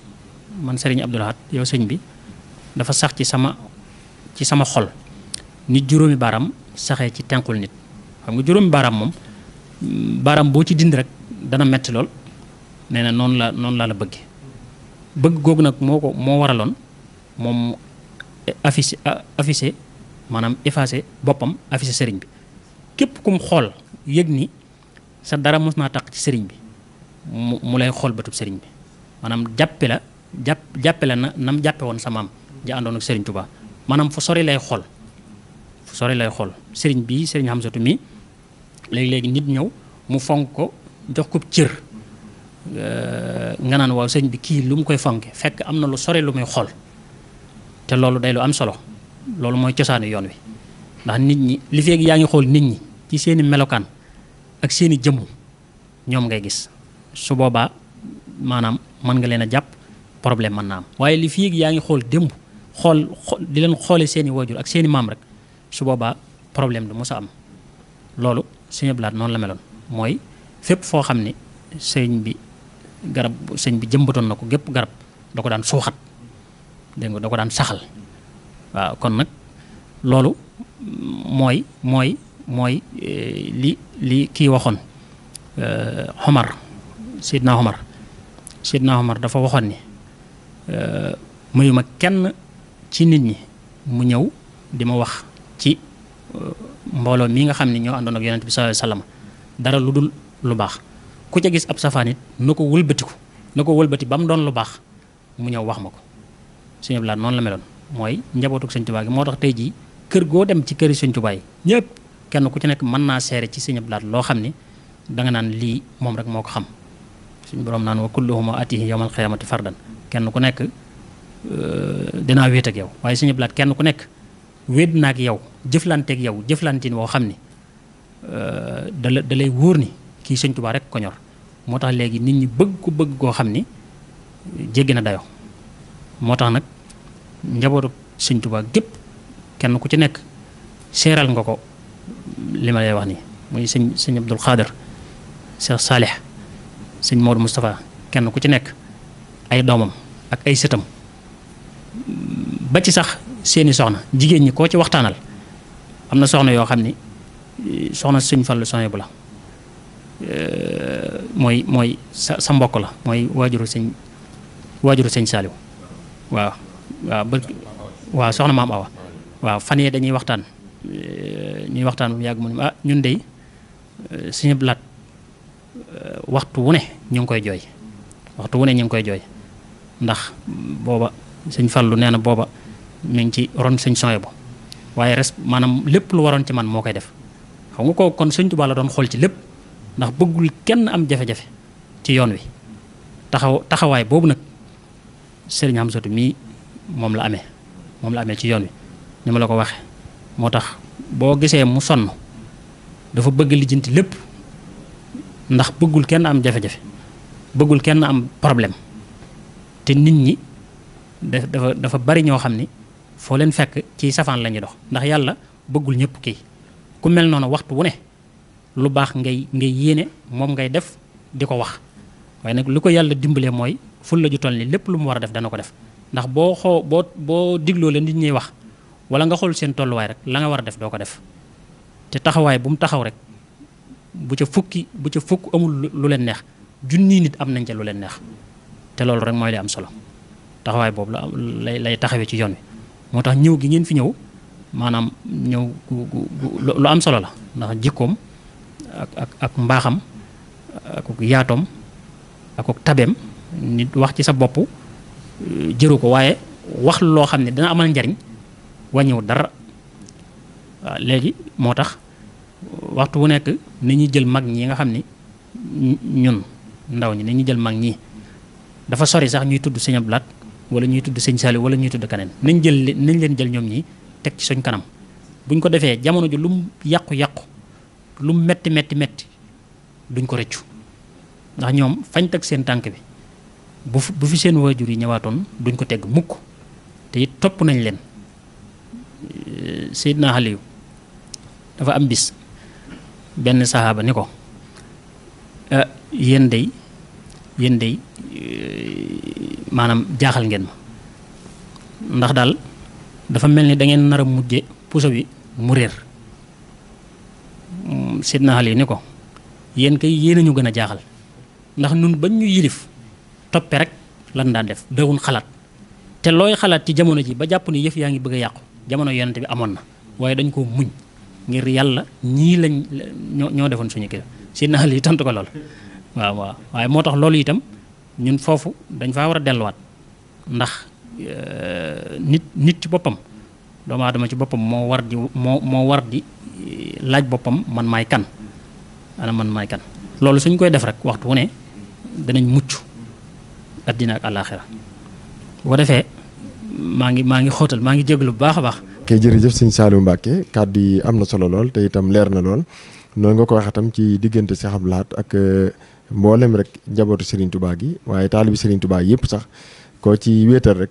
man sëriñ Abdoul Ahad yow sëñ bi dafa sax ci sama xol nit juróomi baaraam saxee ci tenqul nit xam nga juróomi baaraam moom baaraam boo ci dindi rek dana metti lool nee na noonu laa la bëgg googu nag moo waraloon moom affiché maanaam effacé boppam affiché sëriñ bi képp kum xool yëg ni sa dara mos naa taq ci sëriñ bi mu lay xool batub sëriñ bi maanaam jàppe la nam jàppe woon sa maam ja àndoon ak sëriñ Tuubaa maanaam fu sori lay xool sëriñ bii sëriñ Hamsatu mi léegi-léegi nit ñëw mu fonk ko jox ko cër nga naan waaw sëriñ bi kii lu mu koy fonke fekk am na lu sori lu muy xool te loolu day lu am solo loolu mooy cosaanu yoon wi ndax nit ñi li feeg yaa ngi xool nit ñi ci seeni melokaan ak seeni jëmm ñoom ngay gis su boobaa maanaam mën nga leen a jàpp problème mën naa am waaye li feeg yaa ngi xool démb xool di leen xoole seeni waajur ak seeni maam rek su boobaa problème du mos a am loolu Sëñ Abdou Lahad noonu la meloon mooy fépp foo xam ne sëñ bi jëmbatoon na ko gépp garab da ko daan suuxat dégg nga da ko daan saxal waaw kon nag loolu mooy li kii waxoon Seydina Omar dafa waxoon ni mayuma kenn ci nit ñi mu ñëw di ma wax ci mbooloo mii nga xam ne ñoo àndoon ak yonent bi sallallahu alayhi wasallam dara lu dul lu baax ku ca gis ab safaan it na ko wëlbati ba mu doon lu baax mu ñëw wax ma ko. Sëñ Abdou Lahad noonu la meloon mooy njabootuk Sëñ Tuubaa gi moo tax tey jii kër goo dem ci këri Sëñ Tuubaa yi ñëpp kenn ku ci nekk mën naa seere ci Sëñ Abdou Lahad loo xam ni danga naan lii moom rek moo ko xam. suñu borom naan wa kulluhum atihi yawmal qiyaamati fardan kenn ku nekk dinaa wéet ak yow waaye Sëñ Abdou Lahad kenn ku nekk wéet na ak yow jëflanteeg yow jëflantin woo xam ni da lay wóor ni kii Sëñ Tuubaa rek ko ñor moo tax léegi nit ñi bëgg koo xam ni jéggi na dayoo moo tax nag njabootu Sëñ Tuubaa gépp kenn ku ci nekk seeral nga ko li ma lay wax nii muy sëñ Abdul Xaadir Cheikh Saalih sëñ Maodo Moustapha kenn ku ci nekk ay doomam ak ay sëtam ba ci sax seeni soxna jigéen ñi koo ci waxtaanal am na soxna yoo xam ni soxna Sëñ Fallu soxna bu la mooy sa mbokk la mooy waajuru sëñ Saaliw waaw soxna maam Awa waaw fan yee dañuy waxtaan mu yàgg mu ne ñun dey Sëñ Abdou Lahad waxtu wu ne ñu ngi koy jooy ndax booba sëñ Fallu nee na booba mi ngi ci ron sëñ soye bu waaye maanaam lépp lu waroon ci man moo koy def xam nga ko kon Sëñ Tuubaa la doon xool ci lépp ndax bëggul kenn am jafe-jafe ci yoon wi taxawaay boobu nag Sëriñ Hamsatu mii moom la amee ci yoon wi ni ma la ko waxe moo tax boo gisee mu sonn dafa bëgg lijjanti lépp ndax bëggul kenn am jafe-jafe bëggul kenn am problème te nit ñi dafa bari ñoo xam ni foo leen fekk ci safaan la ñuy dox ndax yàlla bëggul ñëpp kii ku mel noonu waxtu wu ne lu baax ngay yéene moom ngay def di ko wax waaye nag lu ko yàlla dimbalee mooy ful la ju toll ni lépp lu mu war a def dana ko def ndax boo digloo leen nit ñuy wax wala nga xool seen tolluwaay rek la nga war a def doo ko def te taxawaay bu mu taxaw rek bu ca fukk amul lu leen neex junni nit am nañ ca lu leen neex te loolu rek mooy li am solo taxawaay boobu lay taxawee ci yoon wi moo tax ñëw gi ngeen fi ñëw maanaam ñëw lu am solo la ndax jikkoom ak mbaaxam ak yaatoom ak tabeem nit wax ci sa bopp jëru ko waaye wax loo xam ne dina amal njariñ wàññiwu dara waaw léegi moo tax waxtu wu nekk ni ñuy jël mag ñi nga xam ni ñun ndaw ñi ni ñuy jël mag ñi dafa sori sax ñuy tudd Sëñ Abdou Lahad wala ñuy tudd Sëñ Saaliw wala ñuy tudd keneen nañ leen jël ñoom ñi teg ci suñ kanam buñ ko defee jamono ji lu mu yàqu-yàqu lu mu metti duñ ko rëccu ndax ñoom fañ teg seen tànk bi bu fi seen waajur yi ñëwaatoon duñ ko teg mukk te it topp nañ leen Seydina Aliyu dafa am bis benn saxaaba ni ko yéen dey maanaam jaaxal ngeen ma ndax daal dafa mel ni da ngeen nar a mujje puso bi mu réer Seydina Aliyu ni ko yéen kay yéen a ñu gën a jaaxal ndax nun bañ ñu yilif toppe rek lan daan def dawun xalaat te looy xalaat ci jamono ji ba jàpp ni yëf yaa ngi bëgg a yàqu jamono yonent bi amoon na waaye dañ koo muñ ngir yàlla ñii lañ ñoo defoon suñu kër si naal yi tontu ko lool waaw waaye moo tax loolu itam ñun foofu dañ faa war a delluwaat ndax nit ci boppam doomu aadama ci boppam moo war di laaj boppam man maay kan loolu suñ koy def rek waxtu wu ne danañ mucc addina ak àllaaxira boo defee maa ngi xóotal maa ngi jéglu bu baax a baax. kay jërëjëf sëñ Saliou Mbacke kàddu yi am na solo lool te itam leer na lool noonu nga ko waxee tam ci diggante Cheikh Abdou Lahad ak mboolem rek njabootu Serigne Touba gi waaye taalibi Serigne Touba yëpp sax koo ci wéetal rek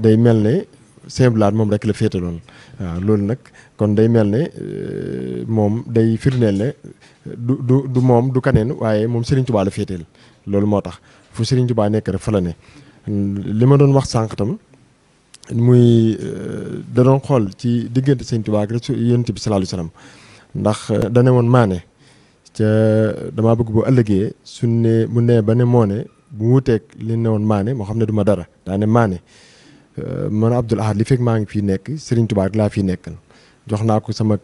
day mel ne Cheikh Abdou Lahad moom rek la féetaloon waaw loolu nag kon day mel ne moom day firndeel ne du moom du kaneen waaye moom Serigne Touba la féeteel loolu moo tax fu Serigne Touba nekk rek fa la ne li ma doon wax sànq tam muy da doon xool ci diggante Serigne Touba ak rek Yonent bi sallallahu alayhi wasallam ndax dane woon maane ca damaa bëgg bu ëllëgee suñ ne mu nee ba ne moo ne bu wuuteeg li ne woon maane moo xam ne du ma dara daa ne maane man Abdoul Ahad li fekk maa ngi fii nekk Serigne Touba rek laa fii nekkal jox naa ko sama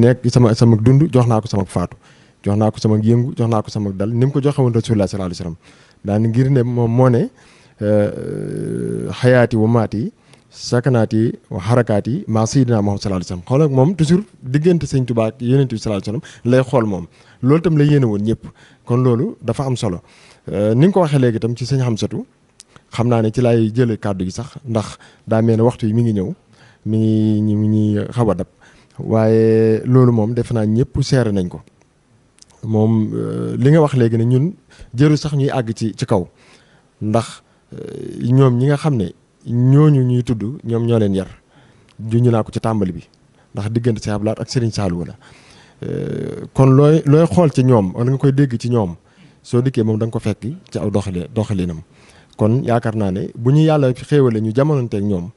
nekk sama dund, jox naa ko sama faatu, jox naa ko sama yëngu, jox naa ko sama dal, ni mu ko joxe woon Rasulullah sallallahu alayhi wasallam daan ngir ne moom moo ne xayaati wa maati sakanaati wa xarakaati maa sayyidina Muhammad sallallahu alayhi wasallam. xool ak moom toujours diggante sëñ Tuubaa ak Yonent bi sallallahu alayhi wasallam lay xool moom loolu itam la yéene woon ñëpp. kon loolu dafa am solo ni nga ko waxee léegi itam ci sëñ Hamsatu xam naa ne ci laay jëlee kàddu gi sax ndax daa mel ne waxtu yi mi ngi ñëw mi ngi xaw a dab waaye loolu moom defe naa ñëpp seere nañ ko. moom li nga wax léegi ne ñun jëru sax ñuy àgg ci kaw ndax ñoom ñi nga xam ne ñooñu ñuy tudd ñoom ñoo leen yar juñu naa ko ci tàmbali bi ndax diggante Cheikh Abdou Lahad ak Serigne Saliou la kon looy xool ci ñoom wala nga koy dégg ci ñoom soo dikkee moom da nga ko fekk ci aw doxalinam. kon yaakaar naa ne bu ñu yàlla xéewale ñu jamononteeg ñoom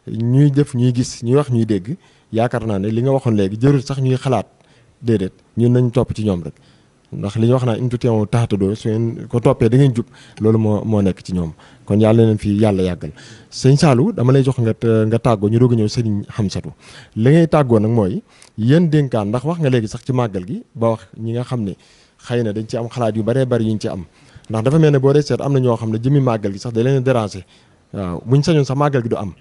ñuy def ñuy gis ñuy wax ñuy dégg yaakaar naa ne li nga waxoon léegi jërul sax ñuy xalaat déedéet ñun nañ topp ci ñoom rek. ndax li ñu wax naa in tuti'uhu tahtadu su ngeen ko toppee da ngeen jub loolu moo nekk ci ñoom kon yàlla leen fii yàlla yàggal. sëñ Saliou dama lay jox nga tàggoo ñu doog a ñëw sëñ Hamsatu li ngay tàggoo nag mooy yéen dénkaan ndax wax nga léegi sax ci màggal gi ba wax ñi nga xam ne xëy na dañ ci am xalaat yu baree bari yuñ ci am ndax dafa mel ne boo dee seet am na ñoo xam ne jëmi màggal gi sax da leen déranger waaw buñ sañoon sax màggal gi du am.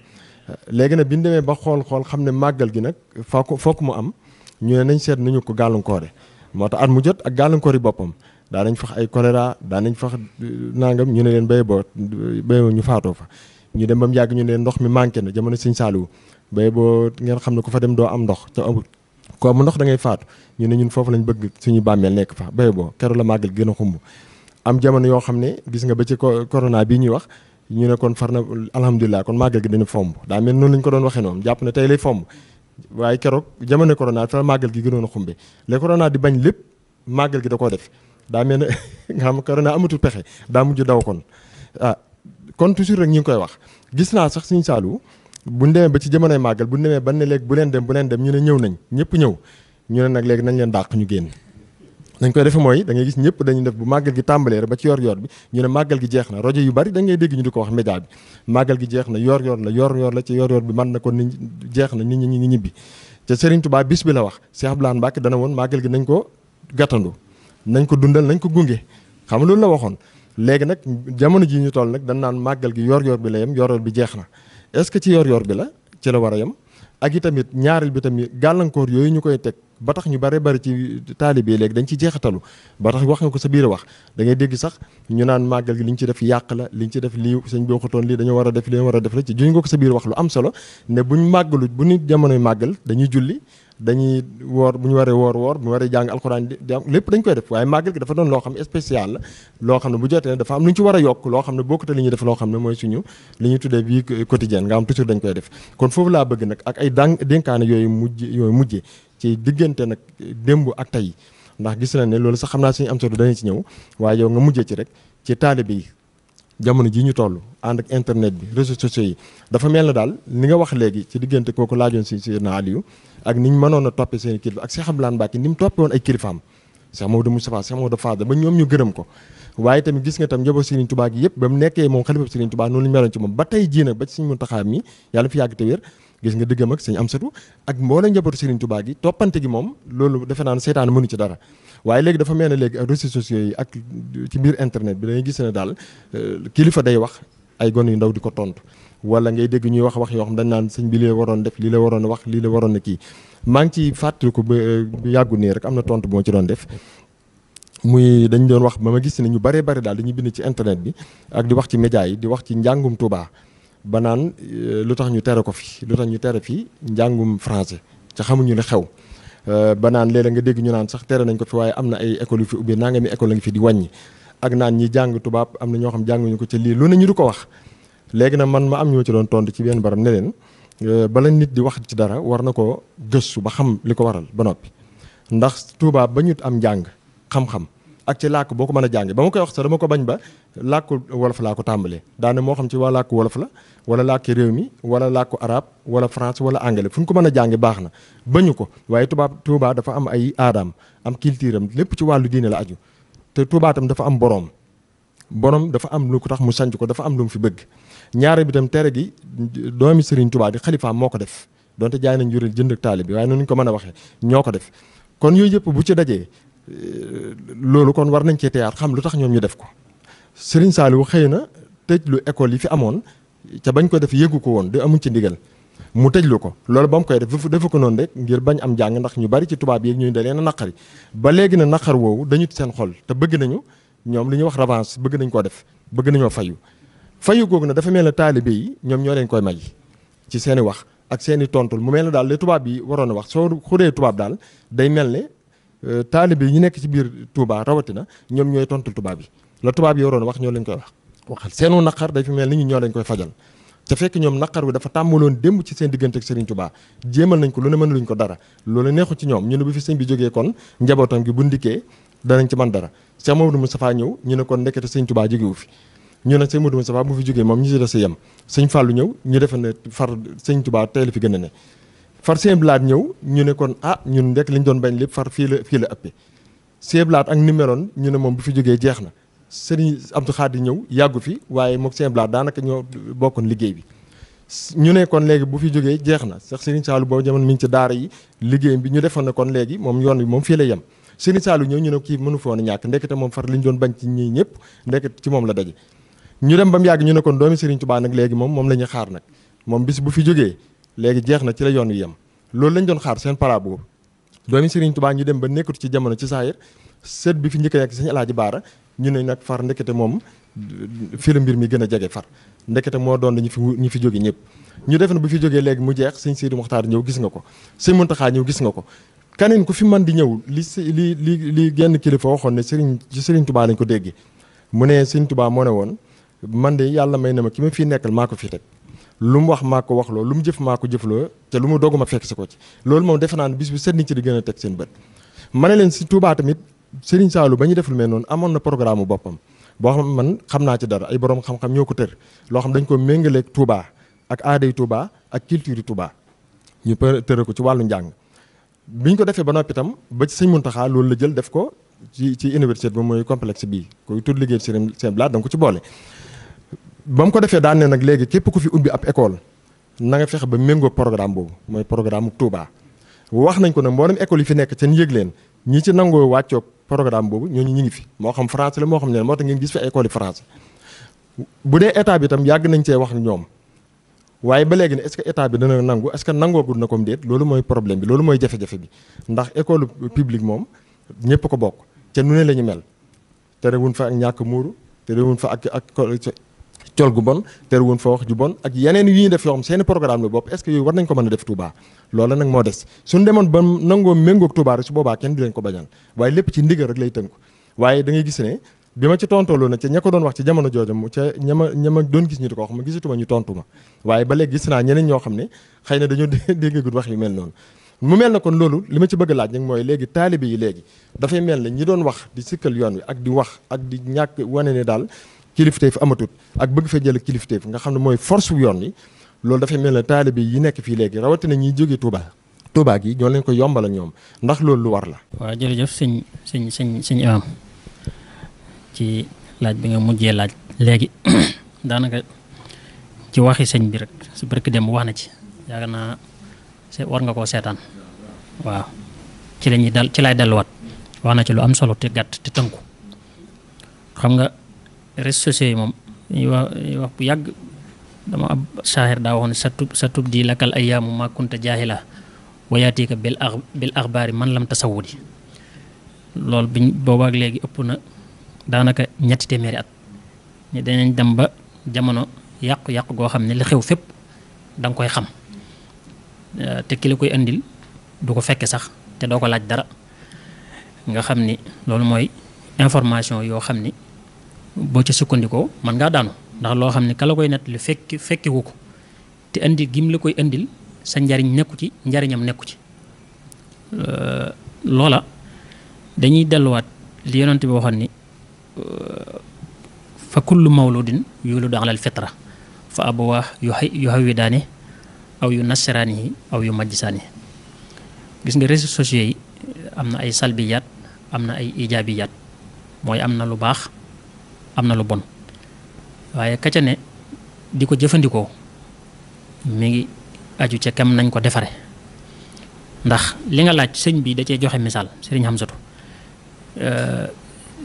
léegi nag bi ñu demee ba xool xam ne màggal gi nag fokk mu am ñu ne nañ seet nañu ko gàllankoore moo tax at mu jot ak gàllankoor yi boppam daa nañ fax ay choléra daa nañ fax nangam ñu ne leen béy boo ñu faatoo fa ñu dem ba mu yàgg ñu ne leen ndox mi manqué na jamono sëñ Saliou béy boo ngeen xam ne ku fa dem doo am ndox te amul ko amul ndox da ngay faatu ñu ne ñun foofu lañ bëgg suñu bàmmeel nekk fa béy boo keroog la màggal gën a xumb am jamono yoo xam ne gis nga ba ci corona bii ñuy wax ñu ne kon far na alhamdulilah kon màggal gi dañu fomb daa mel noonu lañ ko doon waxee noonu jàpp ne tey lay fomb waaye keroog jamono corona fa màggal gi gënoon a xumbe le corona di bañ lépp màggal gi da koo def daa mel ne nga xam corona amatul pexe daa mujj daw kon toujours rek ñu ngi koy wax gis naa sax Sëñ Saliou buñ demee ba ci jamonoy màggal buñ demee ba ne léegi bu leen dem ñu ne ñëw nañ ñëpp ñëw ñu ne nag léegi nañ leen dàq ñu génn dañ koy defe mooy da ngay gis ñëpp dañuy def bu màggal gi tàmbalee rek ba ci yor bi ñu ne màggal gi jeex na rajo yu bari da ngay dégg ñu di ko wax média bi màggal gi jeex na yor la ci yor bi man na ko nit jeex na nit ñi ngi ñibbi te Serigne Touba bis bi la wax Cheikh Abdou Lahad Mbacké dana woon màggal gi nañ ko gàttandu nañ ko dundal nañ ko gunge xam nga loolu la waxoon léegi nag jamono ji ñu toll nag dañ naan màggal gi yor bi la yem yor bi jeex na est-ce que ci yor bi la ci la war a yem ak itamit ñaareel bi tamit gàllankoor yooyu ñu koy teg ba tax ñu bare bari ci taalibe léegi dañ ci jeexatalu ba tax wax nga ko sa biir wax da ngay dégg sax ñu naan màggal gi liñ ci def yàq la liñ ci def lii sëñ bi waxutoon lii dañoo war a def lii war a def la ci juñ nga ko sa biir wax lu am solo ne buñ màggalu bu ñu jamonoy màggal dañuy julli dañuy woor bu ñu waree woor bu ñu waree jàng alxuraan di lépp dañ koy def waaye màggal gi dafa doon loo xam ne spécial la loo xam ne bu jotee dafa am lu ñu ci war a yokk loo xam ne bokkute li ñuy def loo xam ne mooy suñu li ñuy tuddee vie quotidienne nga xam toujours dañ koy def kon foofu laa bëgg nag ak ay dénkaane yooyu mujje ci diggante nag démb ak tey ndax gis na ne loolu sax xam naa suñu am solo danañ ci ñëw waaye yow nga mujjee ci rek ci taalibe yi jamono ji ñu toll ànd ak internet bi réseaux sociaux yi dafa mel na daal li nga wax léegi ci diggante kooku laajoon si na Aliou ak niñ mënoon a toppee seen kilifa ak Cheikh Abdou Lahad Mbacké ni mu toppee woon ay kilifaam Cheikh Maodo Moustapha Cheikh Maodo Fadal ba ñoom ñu gërëm ko waaye tamit gis nga tam njaboot Serigne Touba gi yëpp ba mu nekkee moom xalifa Serigne Touba noonu lañu meloon ci moom ba tey jii nag ba ci Serigne Mountakha mi yàlla fi yàgg te wér gis nga diggam ak Serigne Amsatou ak mboolem njabootu Serigne Touba gi toppante gi moom loolu defe naa ne seytaane mënu ci dara waaye léegi dafa mel ne léegi ak réseaux sociaux yi ak ci biir internet bi dañuy gis ne daal kilifa day wax ay gone yu ndaw di ko tontu wala ngay dégg ñuy wax yoo xam dañ naan sëñ bi lii la waroon def lii la waroon wax lii la waroon na kii maa ngi ci fàttaliku ba yàggu nii rek am na tontu bu ma ci doon def muy dañ doon wax ba ma gis ne ñu baree bari daal dañuy bind ci internet bi ak di wax ci média yi di wax ci njàngum Touba ba naan lu tax ñu tere ko fi lu tax ñu tere fii njàngum français ca xamuñu li xew ba naan léeg-léeg nga dégg ñu naan sax tere nañ ko fi waaye am na ay école yu fi ubbi nangami école la ngi fi di wàññi ak naan ñi jàng tubaab am na ñoo xam jànguñu ko ci lii lu ne ñu di ko wax léegi nag man ma am ñoo ci doon tontu ci benn barab ne leen bala nit di wax ci dara war na ko gëstu ba xam li ko waral ba noppi ndax Touba ba ñu am njàng xam-xam ak ci làkk boo ko mën a jànge ba ma koy wax sax dama ko bañ ba làkku wolof laa ko tàmbalee daane moo xam ci waa làkku wolof la wala làkki réew mi wala làkku arab wala France wala anglais fu ñu ko mën a jànge baax na bañu ko waaye Touba dafa am ay aadaam am culture am lépp ci wàllu diine la aju te Touba tam dafa am borom dafa am lu ko tax mu sanc ko dafa am lu mu fi bëgg ñaare bi tam tere gi doomi Serigne Touba di xalifaam moo ko def donte jaay nañ njureel jënd ak taalibe bi waaye noonu ñu ko mën a waxee ñoo ko def kon yooyu yëpp bu ci dajee loolu kon war nañ cee teyaat xam lu tax ñoom ñu def ko Serigne Saliou xëy na tëj lu école yi fi amoon ca bañ ko def yëgu ko woon de amuñ ci ndigal mu tëjlu ko loolu ba mu koy def defu ko noonu rek ngir bañ am jàng ndax ñu bari ci tubaab yi ñuy da leen a naqari ba léegi na naqar woowu dañu seen xol te bëgg nañu ñoom li ñuy wax revanche bëgg nañ koo def bëgg nañoo fayu googu na dafa mel ne taalibe yi ñoom ñoo leen koy may ci seen i wax ak seen i tontul mu mel ne daal li tubaab yi waroon a wax soo xuree tubaab daal day mel ne taalibe yi ñu nekk ci biir Touba rawatina ñoom ñooy tontul tubaab yi la tubaab yi waroon a wax ñoo leen koy waxal seenu naqar day fi mel ni ñu ñoo leen koy fajal te fekk ñoom naqar wi dafa tàmmaloon démb ci seen diggante ak Serigne Touba jéemal nañ ko lu ne mënuluñ ko dara loolu neexu ci ñoom ñu ne bu fi sëñ bi jógee kon njabootam gi bu ndikkee danañ ci mën dara Cheikh Mamadou Moustapha ñëw ñu ne kon ndekete sëñ Touba jógewu fi ñu ne sëñ Mamadou Moustapha bu fi jógee moom ñu si des sa yem sëñ Fallou ñëw ñu defe ne far sëñ Touba tey la fi gën a ne far sëñ Blaat ñëw ñu ne kon ñun ndekk liñ doon bañ lépp far fii la ëppee sëñ Blaat ak numéron ñu ne moom bu fi jógee jeex na Serigne Abdou Khadir ñëw yàggu fi waaye mook sëñ Blaat daanaka ñoo bokkoon liggéey bi ñu ne kon léegi bu fi jógee jeex na sax Serigne Saliou boobu jamono mi ngi ci daara yi liggéey bi ñu defoon ne kon léegi moom yoon bi moom fii la yem Serigne Saliou ñëw ñu ne kii mënu foon a ñàkk ndekete moom far li ñu doon bañ ci ñii ñëpp ndekete ci moom la daje ñu dem ba mu yàgg ñu ne kon doomi Serigne Touba nag léegi moom la ñuy xaar nag moom bis bu fi jógee léegi jeex na ci la yoon wi yem loolu lañ doon xaar seen para boobu doomi Serigne Touba ñu dem ba nekkatu ci jamono ci saahir sët bi fi njëkk a nekk Serigne Alaaji Baara ñu ne nag far ndekete moom fii la mbir mi gën a jege far ndekete moo doon ñi fi jóge ñëpp ñu def na bu fi jógee léegi mu jeex sëñ Sidi Mokhtar ñëw gis nga ko sëñ Muntaxa ñëw gis nga ko kaneen ku fi man di ñëw li genn kilifa waxoon ne Serigne Touba lañ ko déggee mu ne Serigne Touba moo ne woon man de yàlla may na ma ki ma fii nekkal maa ko fi teg lu mu wax maa ko waxloo lu mu jëf maa ko jëfloo te lu mu dogu ma fekk si ko ci loolu moom defe naa ne bis bu set nit ci di gën a teg seen bët ma ne leen si Touba tamit Serigne Saliou ba ñu def lu mel noonu amoon na programme bu boppam boo xam man xam naa ci dara ay borom xam-xam ñoo ko tër loo xam dañ ko méngaleeg Touba ak aaday Touba ak culture Touba ñu tëre ko ci wàllu njàng biñ ko defee ba noppi itam ba ci sëñ Muntaxa loolu la jël def ko ci université ba mooy complexe bii koy tudd liggéey seen blaat da nga ko ci boole ba mu ko defee daan ne nag léegi képp ku fi ubbi ab école na nga fexe ba méngoo programme boobu mooy programme Touba wax nañ ko nag mboolem école yi fi nekk seen yëg leen ñi ci nangoo wàccoo programme boobu ñooñu ñi ngi fi moo xam français la moo xam ne moo tax ngeen gis fi école yi français bu dee état bi itam yàgg nañ cee wax ñoom waaye ba léegi ne est-ce que état bi dana nangu est-ce que nangoogul na comme déet loolu mooy problème bi loolu mooy jafe-jafe bi ndax école publique moom ñëpp ko bokk te nu ne la ñu mel terewuñ fa ak ñàkk muuru terewuñ fa ak col gu bon terewuñ fa wax ju bon ak yeneen yu ñuy def yoo xam seeni programme la bopp est-ce que yooyu war nañ ko mën a def Touba loolu nag moo des suñ demoon ba nangoo méngoog Touba rek su boobaa kenn di leen ko bañal waaye lépp ci ndigal rek lay tënku waaye da ngay gis ne bi ma ci tontooloo na ca ña ko doon wax ci jamono jooju ca ñama doon gis ñu di ko wax ma gisatuma ñu tontu ma waaye ba léegi gis naa ñeneen ñoo xam ne xëy na dañoo déggagul wax yu mel noonu mu mel na kon loolu li ma ci bëgg a laaj nag mooy léegi taalibe yi léegi dafay mel ne ñi doon wax di sikkal yoon wi ak di wax ak di ñàkk wane ne daal kilifteef amatut ak bëgg fee jël kilifteef nga xam ne mooy force wu yoon wi loolu dafay mel ne taalibe yi nekk fii léegi rawatina ñiy jógee Touba gi ñoo leen ko yombal ak ñoom ndax loolu lu war la. waaw jërëjëf sëñ imam ci laaj bi nga mujjee laaj léegi daanaka ci waxi sëñ bi rek su barki dem wax na ci yaakaar naa war nga koo seetaan waaw ci lay delluwaat wax na ci lu am solo te gàtt te tënku xam nga réseaux sociaux yi moom ñuy wax bu yàgg dama ab saahir daa wax ne sa tub di lakal ayyaamu ma kunta jaahila wayaatiika bil axbaari man lam tasawudi loolu biñ boobaak léegi ëpp na daanaka ñetti téeméeri at ñu danañ dem ba jamono yàqu-yàqu goo xam ne li xew fépp da nga koy xam te ki la koy indil du ko fekke sax te doo ko laaj dara nga xam ni loolu mooy information yoo xam ni boo ci sukkandikoo mën ngaa daanu ndax loo xam ne ka la koy nett li fekkiwu ko te indi gim la koy indil sa njariñ nekku ci njariñam nekku ci loola dañuy delluwaat li yonent bi waxoon ni fa kullu mawludin yuladu ala al fitra fa abawaa yu hawwidaani aw yu nasraanihi aw yu majjisaani gis nga réseaux sociaux yi am na ay salbiyaat am na ay ijaabiyaat mooy am na lu baax am na lu bon waaye ka ca ne di ko jëfandikoo mi ngi aju ca kam nañ ko defare ndax li nga laaj sëñ bi da cee joxe misaal sëriñ Hamsatu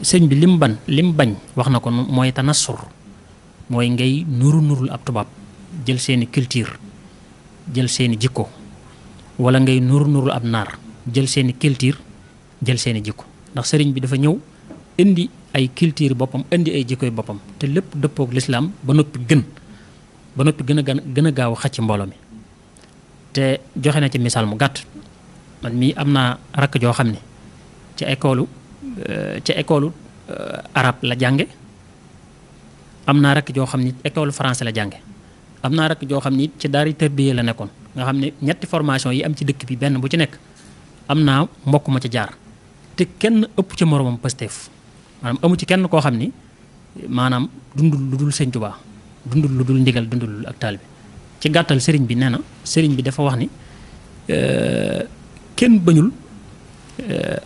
sëñ bi lim bañ wax na ko mooy tanassur mooy ngay nurul ab tubaab jël seeni culture jël seeni jikko wala ngay nurul ab naar jël seeni culture jël seeni jikko ndax sëriñ bi dafa ñëw indi ay culture boppam indi ay jikkoy boppam te lépp dëppook lislaam ba noppi gën a gaaw xacc mbooloo mi te joxe na ci misaal mu gàtt man mii am naa rakk joo xam ne ci école arabe la jànge am naa rakk joo xam ni école français la jànge am naa rakk joo xam ni ci daari tërbiye la nekkoon nga xam ne ñetti formation yi am ci dëkk bi benn bu ci nekk am naa mbokk ma ci jaar te kenn ëpp ci moromam Pastef maanaam amu ci kenn koo xam ni maanaam dundul lu dul Sëñ Tuubaa dundul lu dul ndigal dundul lu ak taalibe ci gàttal sëriñ bi nee na sëriñ bi dafa wax ni kenn bañul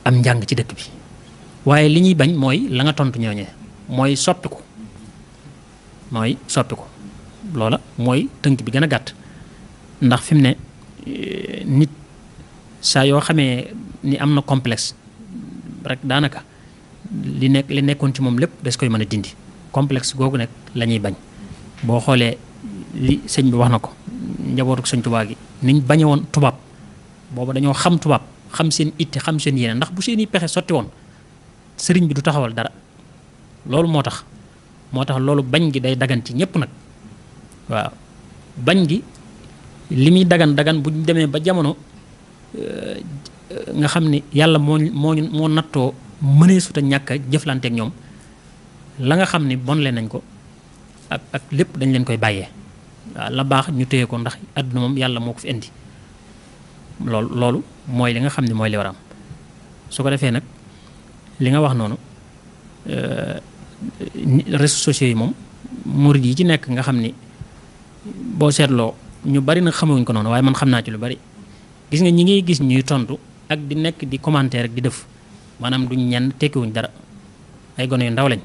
am njàng ci dëkk bi waaye li ñuy bañ mooy la nga tontu ñooñee mooy soppi ko loola mooy tënk bi gën a gàtt ndax fi mu ne nit saa yoo xamee ni am na complexe rek daanaka li nekkoon ci moom lépp des koy mën a dindi complexe googu nag la ñuy bañ boo xoolee li sëñ bi wax na ko njabootu Sëñ Tuubaa gi niñ bañe woon tubaab booba dañoo xam tubaab xam seen itte xam seen yéene ndax bu seeni pexe sotti woon sëriñ bi du taxawal dara loolu moo tax loolu bañ gi day dagan ci ñëpp nag waaw bañ gi li muy dagan bu ñu demee ba jamono nga xam ni yàlla moo nattoo mënee suta ñàkk a jëflanteek ñoom la nga xam ni bon leen nañ ko ak lépp dañ leen koy bàyyee waaw la baax ñu téye ko ndax àdduna moom yàlla moo ko fi indi loolu mooy li nga xam ni mooy li war a am su ko defee nag li nga wax noonu réseaux sociaux yi moom murid yi ci nekk nga xam ni boo seetloo ñu bari nag xamewuñ ko noonu waaye man xam naa ci lu bari gis nga ñi ngay gis ñuy tontu ak di nekk di commentaire ak di def maanaam duñ ñenn tekkiwuñ dara ay gone yu ndaw lañ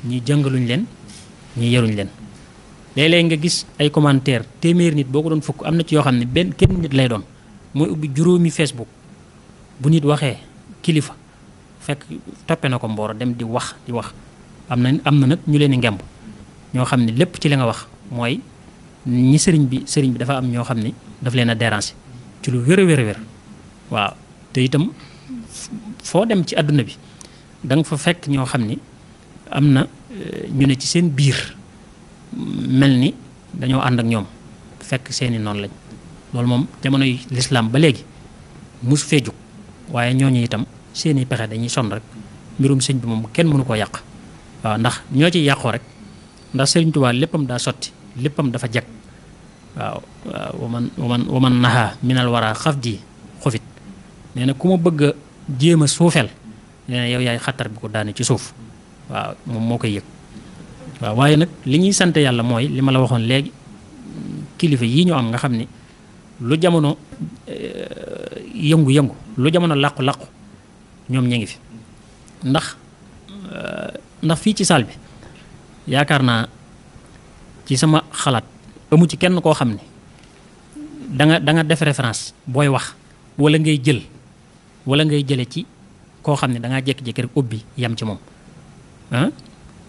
ñi jàngaluñ leen ñi yaruñ leen léeg-léeg nga gis ay commentaire téeméer nit boo ko doon fukk am na ci yoo xam ne benn kenn nit lay doon mooy ubbi juróomi Facebook bu nit waxee kilifa fekk toppe na ko mbooro dem di wax am na nag ñu leen di ngemb ñoo xam ne lépp ci li nga wax mooy ñi sëriñ bi dafa am ñoo xam ne daf leen a déranger ci lu wér a wér waaw te itam foo dem ci àdduna bi da nga fa fekk ñoo xam ni am na ñu ne ci seen biir mel ni dañoo ànd ak ñoom fekk seeni noonu lañ loolu moom jamonoy lislaam ba léegi musu fee jóg waaye ñooñu itam seeni pexe dañuy sonn rek mbirum sëñ bi moom kenn mënu koo yàq waaw ndax ñoo ciy yàqoo rek ndax Sëriñ Tuubaa léppam daa sotti léppam dafa jag waaw waman naha minal wara xaf di xufit nee na ku ma bëgg a jéem a suufeel nee na yow yaay xattar bi ko daane ci suuf waaw moom moo koy yëg waaw waaye nag li ñuy sant yàlla mooy li ma la waxoon léegi kilifa yii ñu am nga xam ni lu jamono yëngu-yëngu lu jamono làqu-làqu ñoom ñi ngi fi ndax fii ci saal bi yaakaar naa ci sama xalaat amu ci kenn koo xam ne da nga def référence booy wax wala ngay jële ci koo xam ne da ngaa jékki-jékki rek ubbi yam ci moom ah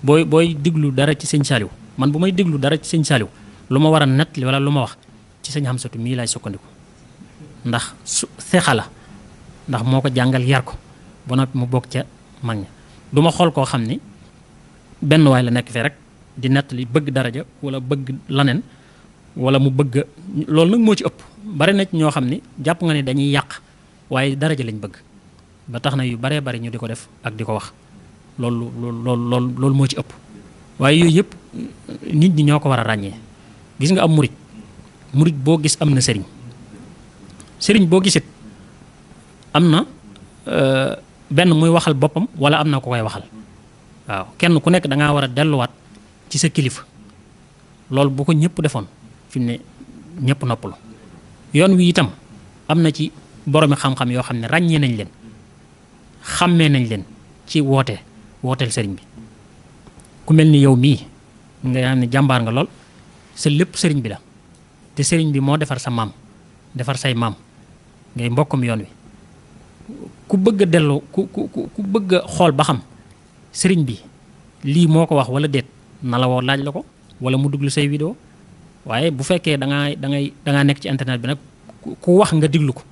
booy diglu dara ci sëñ Saliou man bu may diglu dara ci sëñ Saliou lu ma war a nettali wala lu ma wax ci sëñ Hamsatu mii laay sukkandiku ndax seexa la ndax moo ko jàngal yar ko ba noppi mu bokk ca mag ña du ma xool koo xam ni benn waay la nekk fee rek di nettali bëgg daraja wala bëgg laneen wala mu bëgg loolu nag moo ci ëpp bari na ci ñoo xam ni jàpp nga ne dañuy yàq waaye daraja lañ bëgg ba tax na yu baree bari ñu di ko def ak di ko wax loolu moo ci ëpp waaye yooyu yëpp nit ñi ñoo ko war a ràññee gis nga am murit boo gis am na sëriñ boo gisit am na benn muy waxal boppam wala am na ko koy waxal waaw kenn ku nekk da ngaa war a delluwaat ci sa kilifa loolu bu ko ñëpp defoon fi mu ne ñëpp noppalu yoon wi itam am na ci boromi xam-xam yoo xam ne ràññee nañ leen xàmmee nañ leen ci wooteel sëriñ bi ku mel ni yow mii nga xam ne jàmbaar nga lool sa lépp sëriñ bi la te sëriñ bi moo defar sa maam defar say maam ngay mbokkam yoon wi ku bëgg a dellu ku bëgg a xool ba xam sëriñ bi lii moo ko wax wala déet na la woo laaj la ko wala mu déglu say vidéo waaye bu fekkee da ngaa nekk ci internet bi nag ku wax nga diglu ko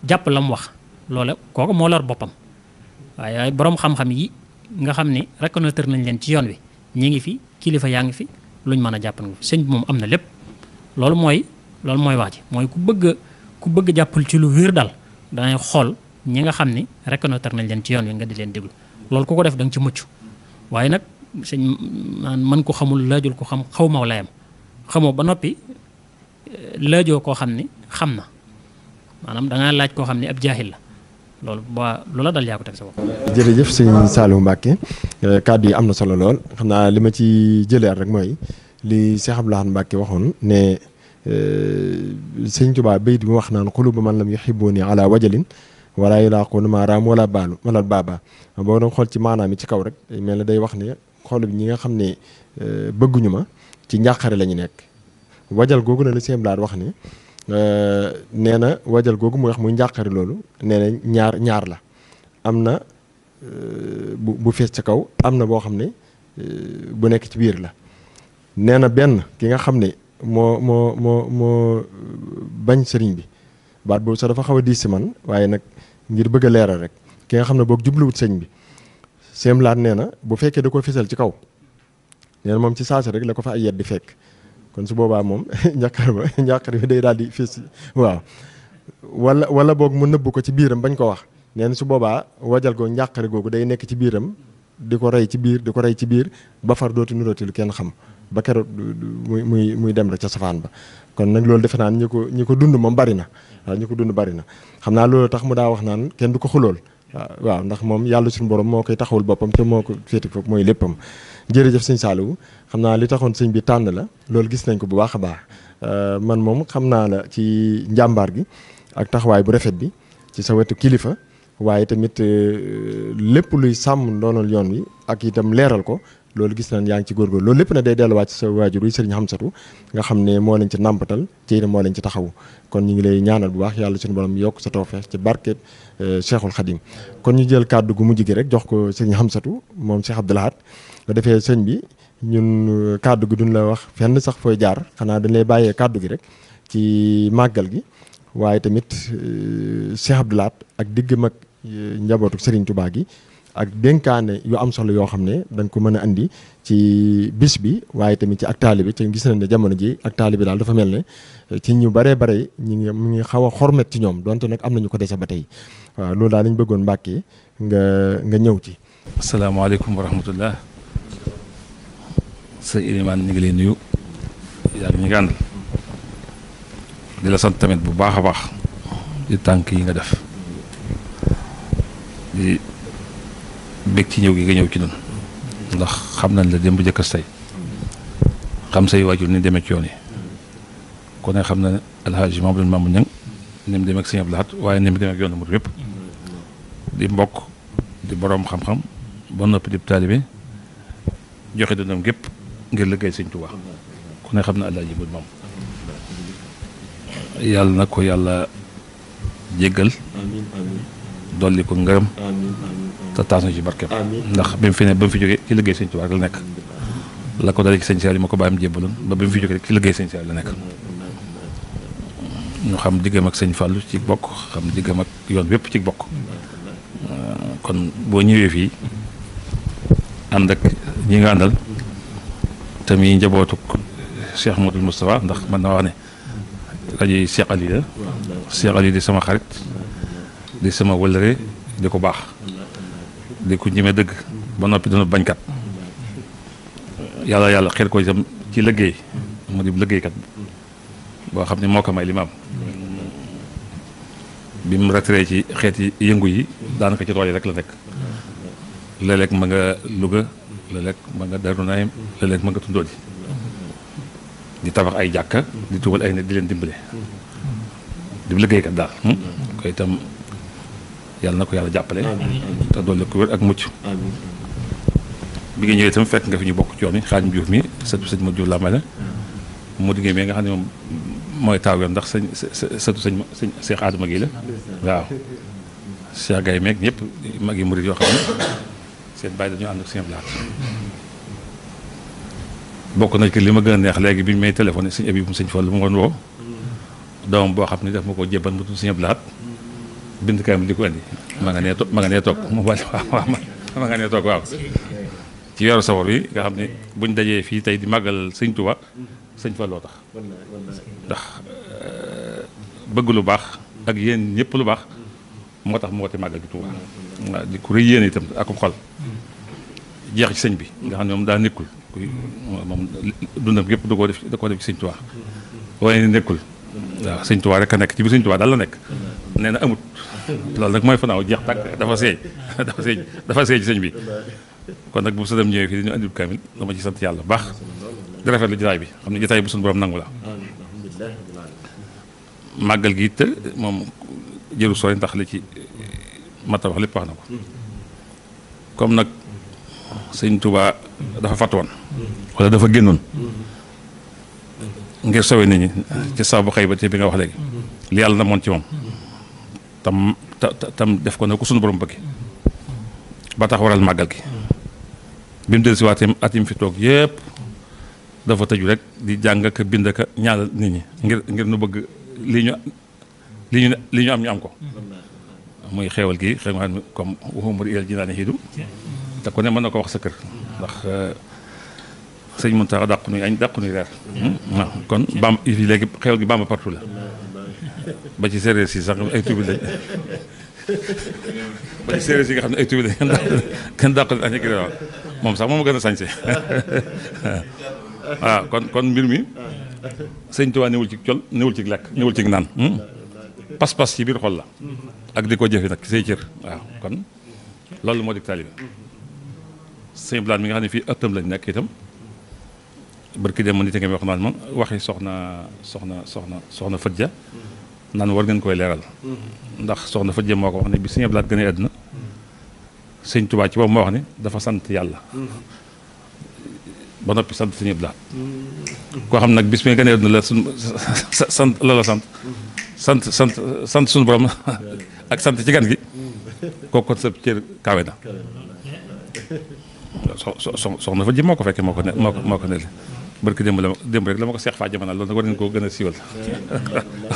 jàpp la mu wax loola kooku moo lor boppam waaye boroom xam-xam yi nga xam ne reconnaître nañ leen ci yoon wi ñi ngi fi kilifa yaa ngi fi luñ mën a jàpp nga sëñ bi moom am na lépp loolu mooy wax ji mooy ku bëgg jàppal ci lu wér daal dangay xool ñi nga xam ni reconnaître nañ leen ci yoon wi nga di leen déglu loolu ku ko def da nga ci mucc waaye nag sëñ man ko xamul laajul ko xam xaw ma layam xamoo ba noppi laajoo koo xam ni xam na maanaam dangaa laaj koo xam ni ab jaahil la loolu ba loola dal yaa ko teg sa bopp. jërëjëf sëñ Saliou Mbacke kàddu yi am na solo lool xam naa li ma ci jëleer rek mooy li Cheikh Abdou Lahad Mbacke waxoon ne sëñ Tuubaa bayit bi mu wax naan xuluba man lam yuhibbuni ala wajalin wala yulaaquna ma raam wala baaba boo doon xool ci maanaam yi ci kaw rek mel na day wax ne xool bi ñi nga xam ne bëgguñu ma ci njàqare la ñu nekk wajal googu na la sëñ Abdou Lahad wax ne nee na wajal googu muy wax muy njàqare loolu nee na ñaar la am na bu fees ca kaw am na boo xam ne bu nekk ci biir la nee na benn ki nga xam ne moo bañ sëriñ bi baat boobu sax dafa xaw a diis si man waaye nag ngir bëgg a leeral rek ki nga xam ne boog jubluwut sëñ bi sëñ Abdou Lahad nee na bu fekkee da ko fesal ci kaw nee na moom ci saasi rek la ko fa ay yet di fekk kon su boobaa moom njàqare bi day daal di fés waaw wala boog mu nëbb ko ci biiram bañ ko wax nee na su boobaa wajal ko njàqare googu day nekk ci biiram di ko rey ci biir ba far dootu nuróoti lu kenn xam ba keroog muy dem rek ca safaan ba kon nag loolu defe naa ñi ko dund moom bari na waaw ñi ko dund bari na xam naa loolu tax mu daa wax naan kenn du ko xulool waaw ndax moom yàlla suñu borom moo koy taxawul boppam te moo ko féeti foofu mooy léppam jërëjëf sëñ Saliou xam naa li taxoon sëñ bi tànn la loolu gis nañ ko bu baax a baax man moom xam naa la ci njàmbaar gi ak taxawaay bu rafet bi ci sa wetu kilifa waaye tamit lépp luy sàmm ndoonal yoon wi ak itam leeral ko loolu gis nañ yaa ngi ci góorgóor loolu lépp na day delluwaat ci sa waajur yi sëriñ Xamsatu nga xam ne moo leen ci nàmpatal ci moo leen ci taxawu kon ñu ngi lay ñaanal bu baax yàlla suñu borom yokk sa tawfeex ci barkeet Cheikhul Khadim kon ñu jël kàddu gu mujj gi rek jox ko sëriñ Xamsatu moom Cheikh Abdou Lahad nga defee sëñ bi ñun kàddu gi duñ la wax fenn sax fooy jaar xanaa dañ lay bàyyee kàddu gi rek ci màggal gi waaye tamit Cheikh Abdou Lahad ak diggam ak njabootu Serigne Touba gi ak dénkaane yu am solo yoo xam ne dañ ko mën a andi ci bis bi waaye tamit ci ak taalibe te gis nañ ne jamono ji ak taalibe daal dafa mel ne ci ñu baree bare mu ngi xaw a xormet ci ñoom donte nag am nañu ko dese ba tey waaw loolu daal lañ bëggoon Mbàkke nga ñëw ci. asalaamaaleykum wa rahmatullah sëñ Ilimaan ñu ngi lay nuyu yaa ngi ñu ngi àndal di la sant tamit bu baax a baax di tànk yi nga def di bég ci ñëw gi nga ñëw ci noonu ndax xam nañ la démb jëkkas tey xam say waajur ni demee ci yoon yi kon ne xam na ne alhaaji Mamadou Mamoune Niang ni mu demee ak sëñ Abdou Lahad waaye ni mu demee ak yoonu murid yëpp di mbokk di boroom xam-xam ba noppi di taalibe joxe dundam gépp ngir liggéey sëñ Tuubaa ku ne xam na alhaaji Mamadou Mamoune yàlla na ko yàlla jéggal dolli ko ngërëm te taas na ci barkeem ndax bi mu fi jógee ci liggéey sëñ Tuubaa la nekk la ko dalee ci sëñ Saaliw ma ko bàyyam jébbaloon ba bi mu fi jógee rek ci liggéey sëñ Saaliw la nekk ñu xam diggam ak sëñ Fàllu ci bokk xam diggam ak yoon wépp ci bokk kon boo ñëwee fii ànd ak ñi nga àndal tamit njabootu Cheikh Modou Moustapha ndax man na wax ne rajo yi Cheikh Ali la Cheikh Ali di sama xarit di sama wëllëre di ko baax di ko ñeme dëgg ba noppi dana bañkat yàlla xel ko itam ci liggéey mu di liggéeykat boo xam ne moo ko may li ma am bi mu retiré ci xeeti yëngu yi daanaka ci tool yi rek la nekk léeg-léeg ma nga Louga léeg-léeg ma nga Darou Naim léeg-léeg ma nga Tundóo ji di tabax ay jàkka di tugal ay nit di leen dimbale di liggéeykat daal koy itam yàlla na ko yàlla jàppale te dolli ko wér ak mucc bi nga ñëwee itam fekk nga fi ñu bokk ci yoon yi Xaadim Juuf mi sëtu sëñ ma Juuf la may la mu diggée mais nga xam ne moom mooy taaw yoon ndax sëtu sëñ Cheikh Adama gi la waaw Cheikh Gaye meeg ñëpp mag yi murid yoo xam ne seen bàyyi dañoo ànd ak sëñ Blaat bokk na ci li ma gën a neex léegi bi ñu may téléphoné sëñ Abi mu sëñ Fall mu ngoon woo doomam boo xam ne daf ma ko jébban mu tudd sëñ Blaat bind kaay di ko indi ma nga nee toog mu bal waaw ma nga nee toog waaw ci weeru safar bi nga xam ne buñ dajee fii tey di màggal sëñ Tuubaa sëñ Fall loo tax ndax bëgg lu baax ak yéen ñëpp lu baax moo tax mu woote màggal gi Tuubaa waaw di ku rëy yéen itam ak xol jeex ci sëñ bi nga xam ne moom daa nekkul moom dundam yëpp da koo def ci sëñ Tuubaa waaye nekkul waaw sëñ Tuubaa rek a nekk ci biir sëñ Tuubaa daal la nekk nee na amut loolu nag mooy fanaaw jeex tàkk dafa seey ci sëñ bi kon nag bu sa dem ñëwee fii dañu andil kaamil dama ci sant yàlla bu baax di rafetlu jotaay bi xam ne jotaay bu suñu borom nangu la màggal gi te moom jëru sooy ndax li ci mata wax lépp wax na ko comme nag sëñ Tuubaa dafa fàtt woon wala dafa génnoon ngir sowe nit ñi ci sababu xëy ba te bi nga wax léegi li yàlla na moon ci moom tam def ko ne ko suñu borom bëgg ba tax waral màggal gi bi mu del si waatee at yi mu fi toog yëpp dafa tëju rek di jàng ak bind ak ñaanal nit ñi ngir nu bëgg li ñu am ñu am ko muy xeewal gi xëy na comme waxumar il jinaane xiidum te ku ne mën na ko wax sa kër ndax sëñ Muntaxa dàqu nuy añ dàqu nuy reer waaw kon bam fii léegi xeewal gi bamba partout la ba ci séeréer si sax ay tubi lañ ba ci séeréer si nga xam ne ay tubi lañ kenn dàqu añ ak reer moom sax moom a gën a sañse waaw kon mbir mi sëñ Tuubaa newul ci col newul ci lekk newul ci naan pas-pas ci biir xol la ak di ko jëfe nag say cër waaw kon loolu moo di taalibe sëñ Blaat mi nga xam ne fii ëttam lañ nekk itam barki dem ma nit a ngi wax naan ma waxi soxna Fëdja naan war ngeen koy leeral ndax soxna Fëdja moo ko wax ne bi sëñ Blaat gën a àdduna sëñ Tuubaa ci boobu moo wax ne dafa sant yàlla ba noppi sant sëñ Blaat koo xam nag bis mi gën a àdduna la sant la sant suñu borom ak sant ci gan gi kooku kon sa cër kawe na soxna Fëdja moo ko fekkee moo ko ne barki démb rek la ma ko seex faa jamono loolu nag war nañu koo gën a siiwal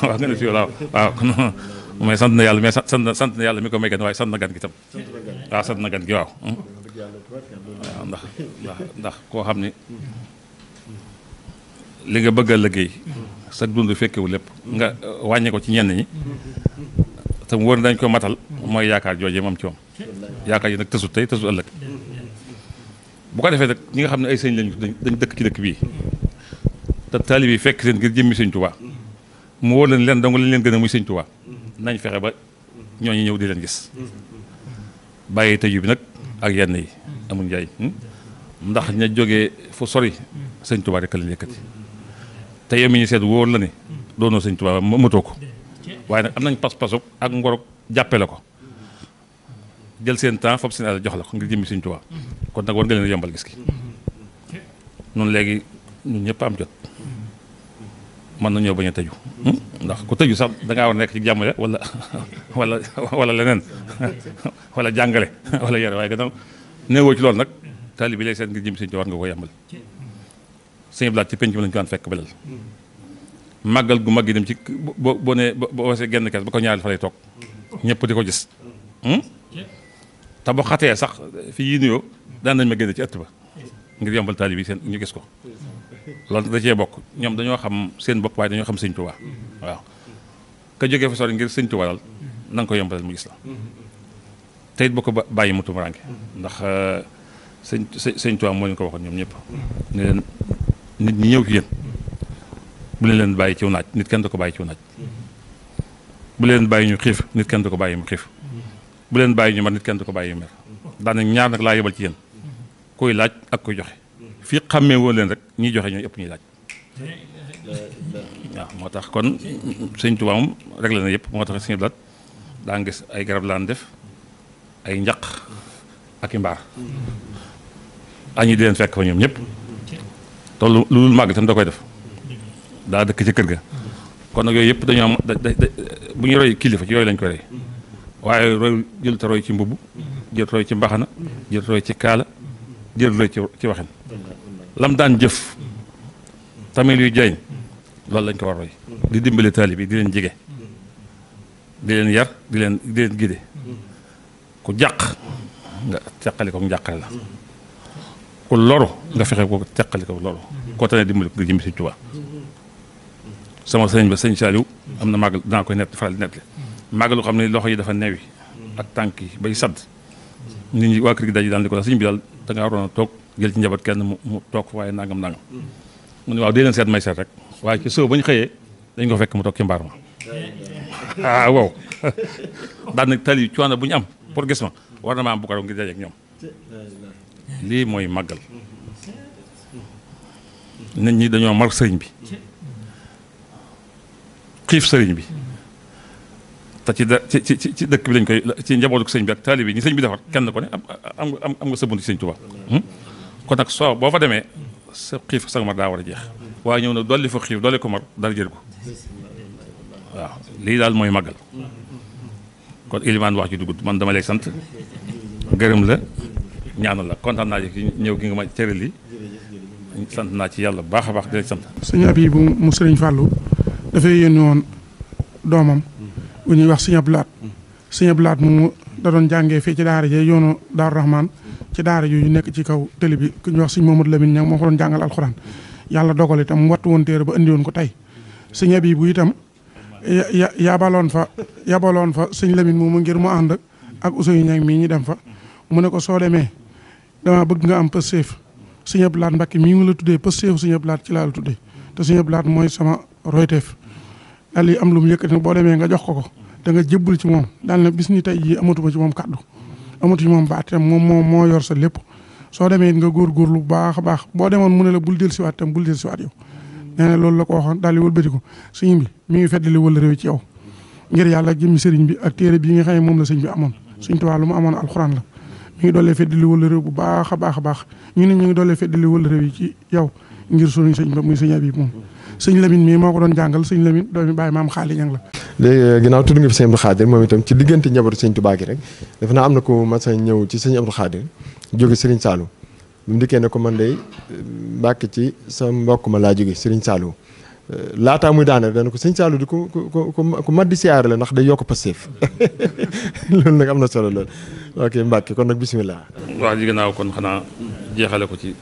waaw gën a siiwal waaw kon mais sant na yàlla mais sant na yàlla mi ko may gan waaye sant na gan gi tam waaw sant na gan gi waaw ndax koo xam ni li nga bëgg a liggéey sa dund fekkewu lépp nga wàññi ko ci ñenn ñi te mu wër dañ ko matal mooy yaakaar joojee moom ci moom yaakaar yi nag tësu tey tësu ëllëg bu ko defee nag ñi nga xam ne ay sëñ lañu dañ dëkk ci dëkk bii te taalib yi fekk seen ngir jëmmi sëñ Tuubaa mu wóor leen dong lañ leen gën a muy sëñ Tuubaa nañ fexe ba ñooñu ñëw di leen gis bàyyi tëju bi nag ak yenn yi amul njaay ndax ña jógee fu sori sëñ Tuubaa rek lañ yëkkati te yow mi ñu seet wóor la ne doonoo sëñ Tuubaa mëtoo ko waaye nag am nañ pas-pasu ak ngorog jàppe la ko jël seen temps foofu seen àll jox la ko ngir jëmmi sëñ Tuubaa kon nag war nga leen yombal gis gi noonu léegi ñun ñëpp am jot mën nañoo bañ a tëju ndax ku tëju sax da ngaa war a nekk ci jàmm ya wala leneen wala jàngale wala yare waaye gannaaw néewoo ci loolu nag taalibe bi lay seet ngir jëmmi sëñ Tuubaa war nga ko yombal sëñ Blaat ci penc mi lañu ko daan fekk belal màggal gu mag yi dem ci boo nee boo wasee genn kees ba ko ñaari fa lay toog ñëpp di ko gis te boo xatee sax fii yi nuyoo daan nañ ma génne ci ëtt ba ngir yombal taalib yi seen ñu gis ko loolu da cee bokk ñoom dañoo xam seen bopp waaye dañoo xam sëñ Tuubaa waaw ka jógee fa sori ngir sëñ Tuubaa daal na nga ko yombalal mu gis la te it boo ko bàyyi mu tumuraanke ndax sëñ Tuubaa moo leen ko waxoon ñoom ñëpp ne leen nit ñi ñëw ci yéen bu leen bàyyi ciw naaj nit kenn du ko bàyyi ciw naaj bu leen bàyyi ñu xiif nit kenn du ko bàyyi mu xiif bu leen bàyyi ñu mer nit kenn du ko bàyyi mer daanaka ñaar nag laa yebal ci yéen kuy laaj ak kuy joxe fii xàmmee woo leen rek ñiy joxe ñooy ëpp ñuy laaj waaw moo tax kon sëñ Tuubaa moom réglé na yëpp moo tax sëñ Blaat daa nga gis ay garab laan def ay njaq ak i mbaar añi di leen fekk fa ñoom ñëpp te lu màgg tam da koy def daa dëkk ci kër ga kon nag yooyu yëpp dañoo am bu ñu roy kilifa ci yooyu lañ koy roy waaye roy jël te roy ci mbubb jël roy ci mbaxana jël roy ci kaala jël roy ci waxin lam daan jëf tamit yuy jëriñ loolu lañ ko war roy di dimbale taalibe yi di leen jege di leen yar di leen gide ku jàq nga teqali ko njàqare la ku loru nga fexe ko teqali ko loru koo tane dimbali ko nga jëmbi Sëñ Tuubaa sama sëñ ba sëñ Saliou am na màggal dinaa koy nett faral di nett màggal lu xam ne loxo yi dafa newi ak tànk yi bay sadd nit ñi waa kër gi daji daan di ko la sëñ bi daal da ngaa waroon a toog jël ci njaboot kenn mu toog waaye nangam mu ne waaw dee leen seet may seet rek waaye ci soo ba ñu xëyee dañ ko fekk mu toog ci mbaar ma waaw daan nag tali coono bu ñu am pour gis ma war na ma am bu ko raw ngir dajeek ñoom lii mooy màggal nit ñi dañoo mar sëriñ bi xiif sëriñ bi te ci dëkk bi lañ koy ci njabootu sëñ bi ak taalibe bi ñi sëñ bi defar kenn ko ne am nga sa bunt ci sëñ Tuubaa kon nag soo boo fa demee sa xiif sa mar daa war a jeex waaye ñëw na dolli fa xiif dolli ko mar dara jël ko waaw lii daal mooy màggal kon ilimaan wax ji dugg man dama lay sant gërëm la ñaanal la kontaan naa ci ñëw gi nga ma cëral li sant naa ci yàlla bu baax a baax di la sant. sëñ Abibu mu sëriñ Fallou dafay yónni woon doomam bu ñuy wax sëñ Abdou Lahad mu da doon jàngee fii ci daara ji yoonu Daaru Rahman ci daara yu nekk ci kaw télé bi ku ñuy wax sëñ Mamadou Lamine Niang moo ko doon jàngal alxuraan yàlla dogal itam mu wattu woon téere ba indi woon ko tey sëñ Abibu itam yabaloon fa sëñ Lamine moomu ngir mu ànd ak Ousseynou Niang mii ñu dem fa mu ne ko soo demee dama bëgg nga am pësteef sëñ Abdou Lahad Mbacké mii mu la tuddee pësteefu sëñ Abdou Lahad ci laa la tuddee te sëñ Abdou Lahad mooy sama royteef daal di am lu mu yëkkati boo demee nga jox ko da nga jébbal ci moom daal na bis ni tey jii amatuma ci moom kàddu amatu ci moom baat itam moom moo yor sa lépp soo demee nga góorgóorlu bu baax a baax boo demoon mu ne la bul dellusiwaat itam bul dellusiwaat yow nee na loolu la ko waxoon daal di wëlbati ko sëñ bi mi ngi feddali wala réew ci yow ngir yàlla jëmmi sëriñ bi ak téere bii nga xam ne moom la sëñ bi amoon sëñ Tuubaa lu mu amoon alxuraan la mi ngi doolee feddali wala réew bu baax a baax ñu ne ñu ngi doolee feddali wala réew yi ci yow ngir suñu sëñ ba muy sëñ Abiib moom sëñ Lamine mii moo ko doon jàngal sëñ Lamine doomi bàyyi maam xaali ñang la léegi ginnaaw tudd nga fi sëñ Abdou Khadir moom itam ci diggante njabootu sëñ Tuubaa gi rek dafa naa am na ko mas a ñëw ci sëñ Abdou Khadir jóge Serigne Saliou bi mu dikkee ne ko man de Mbàkke ci sa mbokk ma laa jóge Serigne Saliou laataa muy daane dana ko sëñ Saliou di ku mat di siyaare la ndax day yokk Pastef loolu nag am na solo lool ok Mbàkke kon nag bisimilah. wax ji gannaaw kon xanaa jeexale ko ci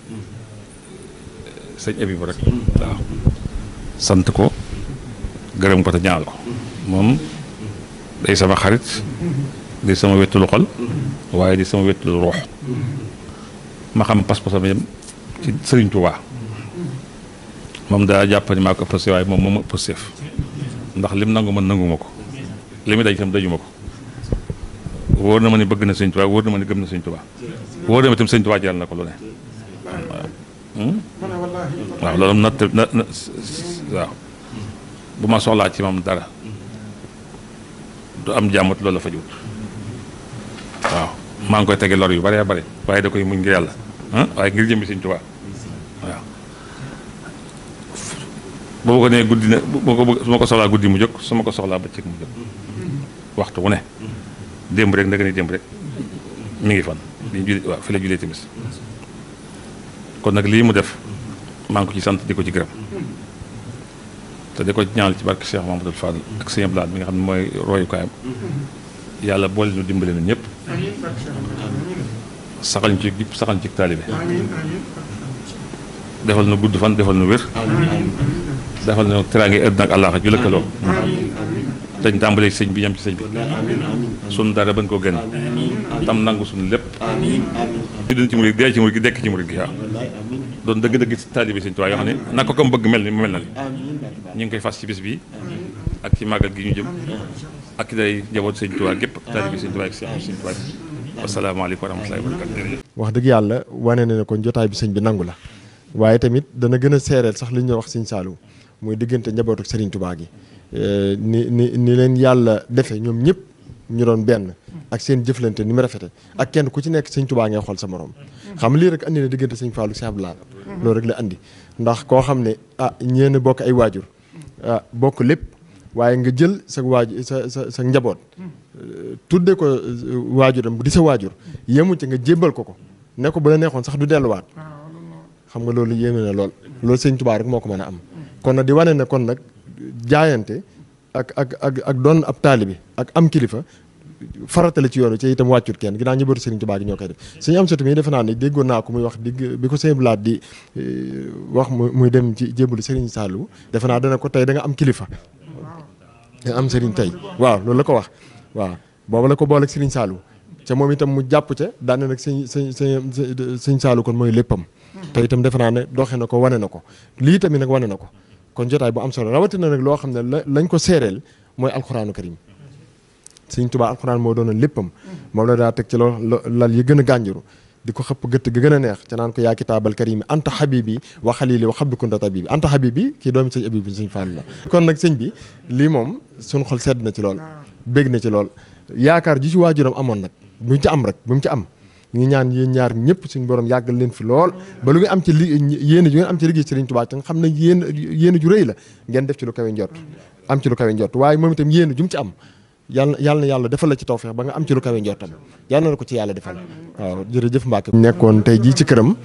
sëñ Abibu rek waaw sant ko gërëm ko te ñaanal ko moom day sama xarit di sama wettulu xol waaye di sama wettulu ruux ma xam pas-pasam yam ci Sëriñ Tuubaa moom daa jàpp ni maa ko ëpp waaye moom moo ma ëpp seef ndax lim nangu man nangu ma ko li mu daj itam daju ma ko wóor na ma ni bëgg na Sëriñ Tuubaa wóor na ma ni gëm na Sëriñ Tuubaa wóor na ma itam Sëriñ Tuubaa jaral na ko lu ne waaw loolu na waaw bu ma soxlaa ci moom dara du am jàmmat loolu la fa jiwut waaw maa ngi koy tege lor yu bare bare waaye da koy muñ ngir yàlla waaye ngir jëmbi Sëñ Tuubaa waaw boo ko nee guddi na su ma ko soxlaa guddi mu jóg su ma ko soxlaa bëccëg mu jóg waxtu wu ne démb rek ndaka ni démb rek mi ngi fan liñ julli waaw fi la jullee timis kon nag lii mu def maa ngi ko ci sant di ko ci gërëm te di ko ñaanal ci barke Cheikh Mamadou Fadl ak Sëñ Abdou Lahad mi nga xam ne mooy royukaayam yàlla boole ñu dimbale na ñëpp saxal ñu ci jub saxal ñu ci taalibe defal na gudd fan defal na wér defal na teraange àddina ak àllaaxa ju lëkkaloo dañ tàmbalee sëñ bi yem ci sëñ bi sun dara bañ koo génn tam nangu suñu lépp ñu dund ci murid dee ci murid gi dekk ci murid gi waaw doon dëgg-dëgg taalibe Sëñ Tuubaa yoo xam ne naka ko bëgg mel ni mu mel na li ñu ngi koy fas ci bis bi ak ci màggal gi ñu jëm ak ki day njaboot Sëñ Tuubaa gépp taalibe Sëñ Tuubaa ak Sëñ Tuubaa wasalaamaaleykum wa rahmatullaahi wa barakaatuh wax dëgg yàlla wane na ne kon jotaay bi sëñ bi nangu la waaye tamit dana gën a seereel sax li ñuy wax Sëñ Saliou muy diggante njabootu Sëriñ Tuubaa gi ni leen yàlla defe ñoom ñëpp ñu doon benn ak seen jëflante ni mu rafete ak kenn ku ci nekk Sëñ Tuubaa ngay xool sa morom xam lii rek andi na diggante Sëñ Fallou Cheikh Abdou Lahad loolu rek la andi ndax koo xam ne ñeena bokk ay waajur bokk lépp waaye nga jël sa sa njaboot tudde ko waajuram di sa waajur yemu ci nga jébbal ko ne ko bu la neexoon sax du delluwaat xam nga loolu yéeme na lool loolu sëñ Tuubaa rek moo ko mën a am kon nag di wane ne kon nag jaayante ak doon ab taalibi ak am kilifa faratale ci yoonu ci itam wàccut kenn ginnaaw njabootu Sëriñ Tuubaa gi ñoo koy def suñu am satu mi defe naa ne déggoon naa ko muy wax bi ko sëñ Blaat di wax muy dem ci jébbalu Sëriñ Saliou defe naa dana ko tey da nga am kilifa nga am sëriñ tey waaw loolu la ko wax waaw boobu la ko booleeg Sëriñ Saliou ca moom itam mu jàpp ca daane nag sëñ Saliou kon mooy léppam te itam defe naa ne doxe na ko wane na ko lii tamit nag wane na ko kon jotaay bu am solo rawatina nag loo xam ne lañ ko séeréel mooy alxuraanu karim Sëriñ Tuubaa alxuraan moo doon léppam moom la daa teg ci lal yi gën a gànjaru di ko xëpp gëtt gi gën a neex ca naan ko yaa kitaabal karimi anta habibi wa xalili wa xabdu kunta tabibi anta habibi kii doomi sëñ Abibu sëñ Fall la kon nag sëñ bi lii moom suñu xol sedd na ci lool bég na ci lool yaakaar ji ci waajuram amoon nag bu mu ci am rek bu mu ci am ñu ngi ñaan yéen ñaar ñëpp suñu borom yàggal leen fi lool ba lu ngeen am ci yéen ju ngeen am ci liggéey Sëriñ Tuubaa te nga xam ne yéen ju rëy la ngeen def ci lu kawe njort am ci lu kawe njort waaye moom itam yéen ju mu ci am yàlla na yàlla defal la ci tawfeex ba nga am ci lu kawe njortam yàlla na ko ci yàlla defal waaw jërëjëf Mbacke nekkoon tey jii ci këram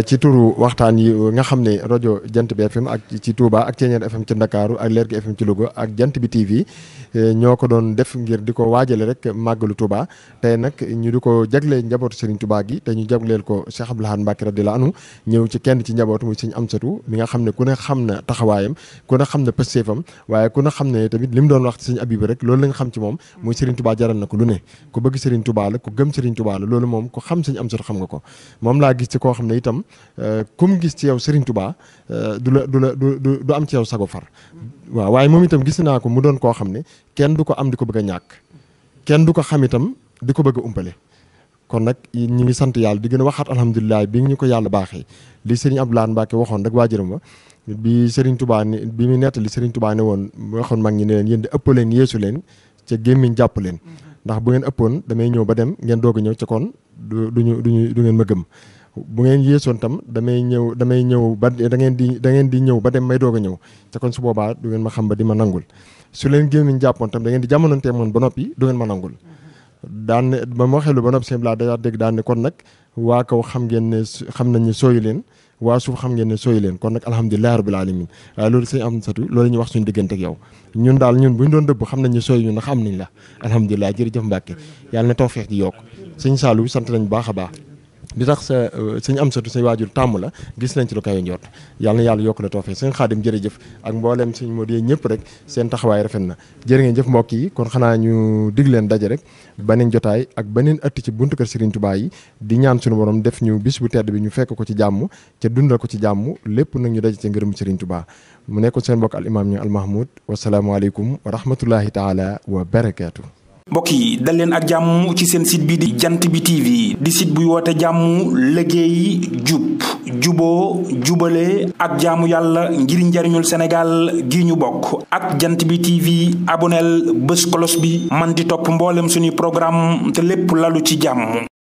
ci turu waxtaan yi nga xam ne rajo Jant bi FM ak ci Touba ak Thiéniere FM ci Ndakaaru ak Lergui FM ci Louga ak Jant bi TV ñoo ko doon def ngir di ko waajale rek màggalu Touba tey nag ñu di ko jagleel njabootu Serigne Touba gi te ñu jagleel ko Cheikh Abdoul Ahad Mbacke radiyallahu anhu ñëw ci kenn ci njabootu muy Serigne Amsatou mi nga xam ne ku ne xam na taxawaayam ku ne xam na pëstéefam waaye ku ne xam ne tamit li mu doon wax ci Serigne Abibu rek loolu lañ xam ci moom muy Serigne Touba jaral na ko lu ne ku bëgg Serigne Touba la ku gëm Serigne Touba la loolu moom ku xam Serigne Amsatou xam nga ko moom laa gis ci koo xam ne itam kum gis ci yow Serigne Touba du am ci yow sago far waaw waaye moom itam gis naa ko mu doon koo xam ne kenn du ko am di ko bëgg a ñàkk kenn du ko xam itam di ko bëgg a umpale kon nag ñu ngi sant yàlla di gën a waxaat alhamdulilah bi ñu ko yàlla baaxee li Serigne Abdoul Ahad Mbacke waxoon rek waajuram wa bi Serigne Touba ne bi mu nettali Serigne Touba ne woon waxoon mag ñi ne leen yéen di ëpp leen yeesu leen ca gémmiñ jàpp leen ndax bu ngeen ëppoon damay ñëw ba dem ngeen doog a ñëw ca kon du ngeen ma gëm bu ngeen yeesoon tam damay ñëw ba da ngeen di ñëw ba dem may doog a ñëw ca kon su boobaa du ngeen ma xam ba di ma nangul su leen gémmiñ jàppoon tam da ngeen di jamononte moon ba noppi du ngeen ma nangul daan ne ba ma waxee lu ba noppi seen laa dañaa dégg daan ne kon nag waa kaw xam ngeen ne xam nañ ne sooyu leen waa suuf xam ngeen ne sooyu leen kon nag alhamdulilah rabbil alamin waaye loolu sëñ Amsatou loolu la ñuy wax suñu diggante ak yow ñun daal ñun bu ñu doon dëbb xam nañ ne sooyu ñun ndax am nañ la alhamdulilah jërëjëf Mbacke yàlla na tawfeex di yokk sëñ Saliou sant nañ bu baax a baax di tax sa sëñ Amsatou say waajur tàmm la gis nañ ci lu kawe njort yàlla na yàlla yokk la tawfeex sëñ Xaadim jërëjëf ak mbooleem sëñ Modou ñëpp rek seen taxawaay rafet na jërë ngeen jëf mbokk yi kon xanaa ñu dig leen daje rek beneen jotaay ak beneen ëtt ci buntu kër Serigne Touba yi di ñaan suñu borom def ñu bis bu tedd bi ñu fekk ko ci jàmm ca dundal ko ci jàmm lépp nag ñu daje ca ngërëm Serigne Touba mu nekkoon seen mbokk al imam ñu al Mahmoud wasalaamualeykum wa rahmatullahi taala wa barakaatu. mbokk yi dal leen ak jàmm ci seen site bi di Jant bi TV di site buy woote jàmm liggéey jub juboo jubale ak jaamu yàlla ngir njariñul Sénégal gi ñu bokk ak Jant bi TV aboneel bés kolos bi man di topp mboolem suñuy programme te lépp lalu ci jàmm